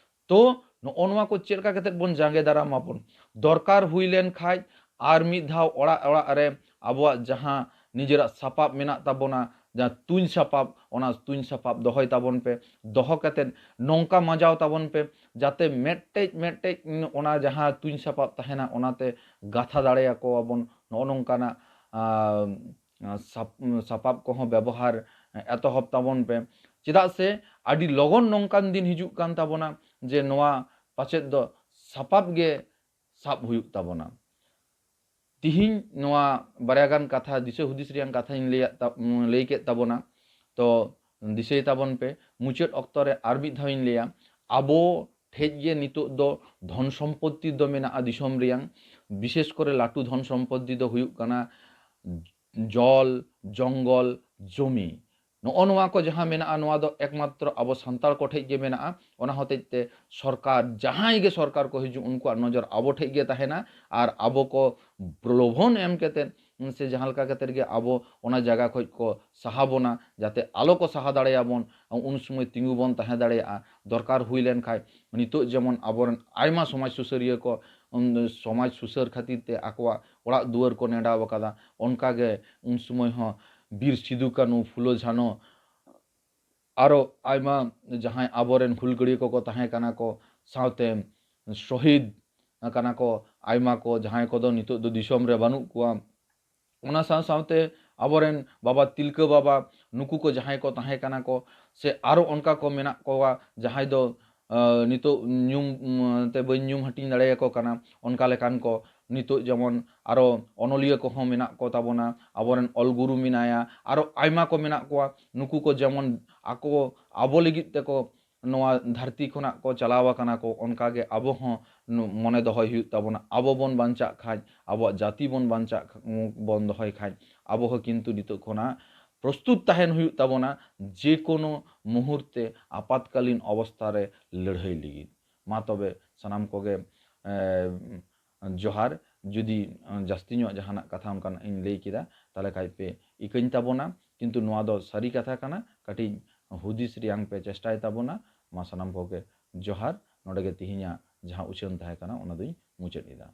ᱛᱚ ᱱᱚᱜᱼᱚ ᱱᱚᱣᱟ ᱠᱚ ᱪᱮᱫ ᱞᱮᱠᱟ ᱠᱟᱛᱮᱫ ᱵᱚᱱ ᱡᱟᱸᱜᱮ ᱫᱟᱨᱟᱢ ᱢᱟᱵᱚᱱ? ᱫᱚᱨᱠᱟᱨ ᱦᱩᱭ ᱞᱮᱱ ᱠᱷᱟᱡ ᱟᱨ ᱢᱤᱫ ᱫᱷᱟᱣ ᱚᱲᱟᱜ ᱚᱲᱟᱜ ᱨᱮ ᱟᱵᱚᱣᱟᱜ ᱡᱟᱦᱟᱸ ᱱᱤᱡᱮᱨᱟᱜ ᱥᱟᱯᱟᱵ ᱢᱮᱱᱟᱜ ᱛᱟᱵᱚᱱᱟ, ᱡᱟᱦᱟᱸ ᱛᱩᱧ ᱥᱟᱯᱟᱵ, ᱚᱱᱟ ᱛᱩᱧ ᱥᱟᱯᱟᱵ ᱫᱚᱦᱚᱭ ᱛᱟᱵᱚᱱ ᱯᱮ᱾ ᱫᱚᱦᱚ ᱠᱟᱛᱮᱫ ᱱᱚᱝᱠᱟ ᱢᱟᱡᱟᱣ ᱛᱟᱵᱚᱱ ᱯᱮ, ᱡᱟᱛᱮ ᱢᱮᱫᱴᱮᱡ ᱢᱮᱫᱴᱮᱡ ᱚᱱᱟ ᱡᱟᱦᱟᱸ ᱛᱩᱧ ᱥᱟᱯᱟᱵ ᱛᱟᱦᱮᱱᱟ, ᱚᱱᱟᱛᱮ ᱜᱟᱛᱷᱟ ᱫᱟᱲᱮᱭᱟᱠᱚᱣᱟᱵᱚᱱ᱾ ᱱᱚᱜᱼᱚ ᱱᱚᱝᱠᱟᱱᱟᱜ, ᱟᱸ, ᱥᱟᱯ-, ᱥᱟᱯᱟᱵ ᱠᱚᱦᱚᱸ ᱵᱮᱵᱚᱦᱟᱨ ᱮᱛᱚᱦᱚᱵ ᱛᱟᱵᱚᱱ ᱯᱮ᱾ ᱪᱮᱫᱟᱜ ᱥᱮ ᱟᱹᱰᱤ ᱞᱚᱜᱚᱱ ᱱᱚᱝᱠᱟᱱ ᱫᱤᱱ ᱦᱤᱡᱩᱜ ᱠᱟᱱ ᱛᱟᱵᱚᱱᱟ ᱡᱮ ᱱᱚᱣᱟ ᱯᱟᱪᱮᱫ ᱫᱚ ᱥᱟᱯᱟᱵ ᱜᱮ ᱥᱟᱵ ᱦᱩᱭᱩᱜ ᱛᱟᱵᱚᱱᱟ᱾ ᱛᱤᱦᱤᱧ ᱱᱚᱣᱟ ᱵᱟᱨᱭᱟ ᱜᱟᱱ ᱠᱟᱛᱷᱟ, ᱫᱤᱥᱟᱹ ᱦᱩᱫᱤᱥ ᱨᱮᱭᱟᱜ ᱠᱟᱛᱷᱟᱧ ᱞᱟᱹᱭᱟᱫ ᱛᱟ-, ᱞᱟᱹᱭ ᱠᱮᱫ ᱛᱟᱵᱚᱱᱟ᱾ ᱛᱚ ᱫᱤᱥᱟᱹᱭ ᱛᱟᱵᱚᱱ ᱯᱮ, ᱢᱩᱪᱟᱹᱫ ᱚᱠᱛᱚ ᱨᱮ ᱟᱨ ᱢᱤᱫ ᱫᱷᱟᱣ ᱤᱧ ᱞᱟᱹᱭᱟ, ᱟᱵᱚ ᱴᱷᱮᱡ ᱜᱮ ᱱᱤᱛᱚᱜ ᱫᱚ ᱫᱷᱚᱱ ᱥᱚᱢᱯᱚᱛᱛᱤ ᱫᱚ ᱢᱮᱱᱟᱜᱼᱟ ᱫᱤᱥᱚᱢ ᱨᱮᱭᱟᱝ᱾ ᱵᱤᱥᱮᱥ ᱠᱚᱨᱮ ᱞᱟᱹᱴᱩ ᱫᱷᱚᱱ ᱥᱚᱢᱯᱚᱛᱛᱤ ᱫᱚ ᱦᱩᱭᱩᱜ ᱠᱟᱱᱟ ᱡᱚᱞ, ᱡᱚᱝᱜᱚᱞ, ᱡᱚᱢᱤ᱾ ᱱᱚᱜᱼᱚ ᱱᱚᱣᱟ ᱠᱚ ᱡᱟᱦᱟᱸ ᱢᱮᱱᱟᱜᱼᱟ, ᱱᱚᱣᱟ ᱫᱚ ᱮᱠᱢᱟᱛᱨᱚ ᱟᱵᱚ ᱥᱟᱱᱛᱟᱲ ᱠᱚ ᱴᱷᱮᱡ ᱜᱮ ᱢᱮᱱᱟᱜᱼᱟ᱾ ᱚᱱᱟ ᱦᱚᱛᱮᱡ ᱛᱮ ᱥᱚᱨᱠᱟᱨ, ᱡᱟᱦᱟᱸᱭ ᱜᱮ ᱥᱚᱨᱠᱟᱨ ᱠᱚ ᱦᱤᱡᱩᱜ, ᱩᱱᱠᱩᱣᱟᱜ ᱱᱚᱡᱚᱨ ᱟᱵᱚ ᱴᱷᱮᱡ ᱜᱮ ᱛᱟᱦᱮᱱᱟ᱾ ᱟᱨ ᱟᱵᱚ ᱠᱚ ᱯᱨᱚᱞᱳᱵᱷᱚᱱ ᱮᱢ ᱠᱟᱛᱮᱫ ᱥᱮ ᱡᱟᱦᱟᱸ ᱞᱮᱠᱟ ᱠᱟᱛᱮᱫ ᱜᱮ ᱟᱵᱚ ᱚᱱᱟ ᱡᱟᱭᱜᱟ ᱠᱷᱚᱡ ᱠᱚ ᱥᱟᱦᱟ ᱵᱚᱱᱟ, ᱡᱟᱛᱮ ᱟᱞᱚ ᱠᱚ ᱥᱟᱦᱟ ᱫᱟᱲᱮᱭᱟᱵᱚᱱ, ᱩᱱ ᱥᱚᱢᱚᱭ ᱛᱤᱸᱜᱩ ᱵᱚᱱ ᱛᱟᱦᱮᱸ ᱫᱟᱲᱮᱭᱟᱜᱼᱟ᱾ ᱫᱚᱨᱠᱟᱨ ᱦᱩᱭ ᱞᱮᱱ ᱠᱷᱟᱡ ᱱᱤᱛᱚᱜ ᱡᱮᱢᱚᱱ ᱟᱵᱚᱨᱮᱱ ᱟᱭᱢᱟ ᱥᱚᱢᱟᱡᱽ ᱥᱩᱥᱟᱹᱨᱤᱭᱟᱹ ᱠᱚ, ᱩᱱ, ᱥᱚᱢᱟᱡᱽ ᱥᱩᱥᱟᱹᱨ ᱠᱷᱟᱹᱛᱤᱨ ᱛᱮ ᱟᱠᱚᱣᱟᱜ ᱚᱲᱟᱜ ᱫᱩᱣᱟᱹᱨ ᱠᱚ ᱱᱮᱰᱟᱣ ᱟᱠᱟᱫᱟ, ᱚᱱᱠᱟᱜᱮ ᱩᱱ ᱥᱚᱢᱚᱭ ᱦᱚᱸ ᱵᱤᱨ ᱥᱤᱫᱩ ᱠᱟᱹᱱᱩ, ᱯᱷᱩᱞᱳ ᱡᱷᱟᱱᱳ, ᱟᱨᱚ ᱟᱭᱢᱟ ᱡᱟᱦᱟᱸᱭ ᱟᱵᱚᱨᱮᱱ ᱦᱩᱞᱜᱟᱹᱲᱤᱭᱟᱹ ᱠᱚᱠᱚ ᱛᱟᱦᱮᱸ ᱠᱟᱱᱟ ᱠᱚ, ᱥᱟᱶᱛᱮ ᱥᱚᱦᱤᱫ ᱠᱟᱱᱟ ᱠᱚ ᱟᱭᱢᱟ ᱠᱚ, ᱡᱟᱦᱟᱸᱭ ᱠᱚᱫᱚ ᱱᱤᱛᱚᱜ ᱫᱚ ᱫᱤᱥᱚᱢ ᱨᱮ ᱵᱟᱹᱱᱩᱜ ᱠᱚᱣᱟ᱾ ᱚᱱᱟ ᱥᱟᱶ ᱥᱟᱶᱛᱮ ᱟᱵᱚᱨᱮᱱ ᱵᱟᱵᱟ ᱛᱤᱞᱠᱟᱹ ᱵᱟᱵᱟ, ᱱᱩᱠᱩ ᱠᱚ ᱡᱟᱦᱟᱸᱭ ᱠᱚ ᱛᱟᱦᱮᱸ ᱠᱟᱱᱟ ᱠᱚ, ᱥᱮ ᱟᱨᱚ ᱚᱱᱠᱟ ᱠᱚ ᱢᱮᱱᱟᱜ ᱠᱚᱣᱟ ᱡᱟᱦᱟᱸᱭ ᱫᱚ, ᱟᱸ, ᱱᱤᱛᱚᱜ ᱧᱩᱢ, ᱩᱢ, ᱛᱮ ᱵᱟᱹᱧ ᱧᱩᱢ ᱦᱟᱹᱴᱤᱧ ᱫᱟᱲᱮᱭᱟᱠᱚ ᱠᱟᱱᱟ, ᱚᱱᱠᱟ ᱞᱮᱠᱟᱱ ᱠᱚ᱾ ᱱᱤᱛᱚᱜ ᱡᱮᱢᱚᱱ ᱟᱨᱚ ᱚᱱᱚᱞᱤᱭᱟᱹ ᱠᱚᱦᱚᱸ ᱢᱮᱱᱟᱜ ᱠᱚ ᱛᱟᱵᱚᱱᱟ, ᱟᱵᱚᱨᱮᱱ ᱚᱞ ᱜᱩᱨᱩ ᱢᱮᱱᱟᱭᱟ, ᱟᱨᱚ ᱟᱭᱢᱟ ᱠᱚ ᱢᱮᱱᱟᱜ ᱠᱚᱣᱟ᱾ ᱱᱩᱠᱩ ᱠᱚ ᱡᱮᱢᱚᱱ ᱟᱠᱚ ᱟᱵᱚ ᱞᱟᱹᱜᱤᱫ ᱛᱮᱠᱚ ᱱᱚᱣᱟ ᱫᱷᱟᱹᱨᱛᱤ ᱠᱷᱚᱱᱟᱜ ᱠᱚ ᱪᱟᱞᱟᱣ ᱟᱠᱟᱱᱟ ᱠᱚ, ᱚᱱᱠᱟᱜᱮ ᱟᱵᱚ ᱦᱚᱸ ᱱᱩ-, ᱢᱚᱱᱮ ᱫᱚᱦᱚᱭ ᱦᱩᱭᱩᱜ ᱛᱟᱵᱚᱱᱟ᱾ ᱟᱵᱚ ᱵᱚᱱ ᱵᱟᱧᱪᱟᱜ ᱠᱷᱟᱡ, ᱟᱵᱚᱣᱟᱜ ᱡᱟᱹᱛᱤ ᱵᱚᱱ ᱵᱟᱧᱪᱟᱜ ᱠᱷᱟ-, ᱵᱚᱱ ᱫᱚᱦᱚᱭ ᱠᱷᱟᱡ, ᱟᱵᱚ ᱦᱚᱸ ᱠᱤᱱᱛᱩ ᱱᱤᱛᱚᱜ ᱠᱷᱚᱱᱟᱜ ᱯᱨᱚᱥᱛᱩᱛ ᱛᱟᱦᱮᱱ ᱦᱩᱭᱩᱜ ᱛᱟᱵᱚᱱᱟ ᱡᱮᱠᱳᱱᱳ ᱢᱩᱦᱩᱨᱛᱮ ᱟᱯᱟᱛᱠᱟᱞᱤᱱ ᱚᱵᱚᱥᱛᱷᱟ ᱨᱮ ᱞᱟᱹᱲᱦᱟᱹᱭ ᱞᱟᱹᱜᱤᱫ᱾ ᱢᱟ ᱛᱚᱵᱮ ᱥᱟᱱᱟᱢ ᱠᱚᱜᱮ, ᱮ, ᱡᱚᱦᱟᱨ᱾ ᱡᱩᱫᱤ, ᱮ, ᱡᱟᱹᱥᱛᱤ ᱧᱚᱜ ᱡᱟᱦᱟᱱᱟᱜ ᱠᱟᱛᱷᱟ ᱚᱱᱠᱟᱱᱟᱜ ᱤᱧ ᱞᱟᱹᱭ ᱠᱮᱫᱟ, ᱛᱟᱦᱚᱞᱮ ᱠᱷᱟᱡ ᱯᱮ ᱤᱠᱟᱹᱧ ᱛᱟᱵᱚᱱᱟ, ᱠᱤᱱᱛᱩ ᱱᱚᱣᱟ ᱫᱚ ᱥᱟᱹᱨᱤ ᱠᱟᱛᱷᱟ ᱠᱟᱱᱟ, ᱠᱟᱹᱴᱤᱡ ᱦᱩᱫᱤᱥ ᱨᱮᱭᱟᱝ ᱯᱮ ᱪᱮᱥᱴᱟᱭ ᱛᱟᱵᱚᱱᱟ᱾ ᱢᱟ ᱥᱟᱱᱟᱢ ᱠᱚᱜᱮ ᱡᱚᱦᱟᱨ᱾ ᱱᱚᱰᱮ ᱜᱮ ᱛᱤᱦᱤᱧᱟᱜ ᱡᱟᱦᱟᱸ ᱩᱪᱷᱟᱹᱱ ᱛᱟᱦᱮᱸ ᱠᱟᱱᱟ, ᱚᱱᱟ ᱫᱩᱧ ᱢᱩᱪᱟᱹᱫ ᱮᱫᱟ᱾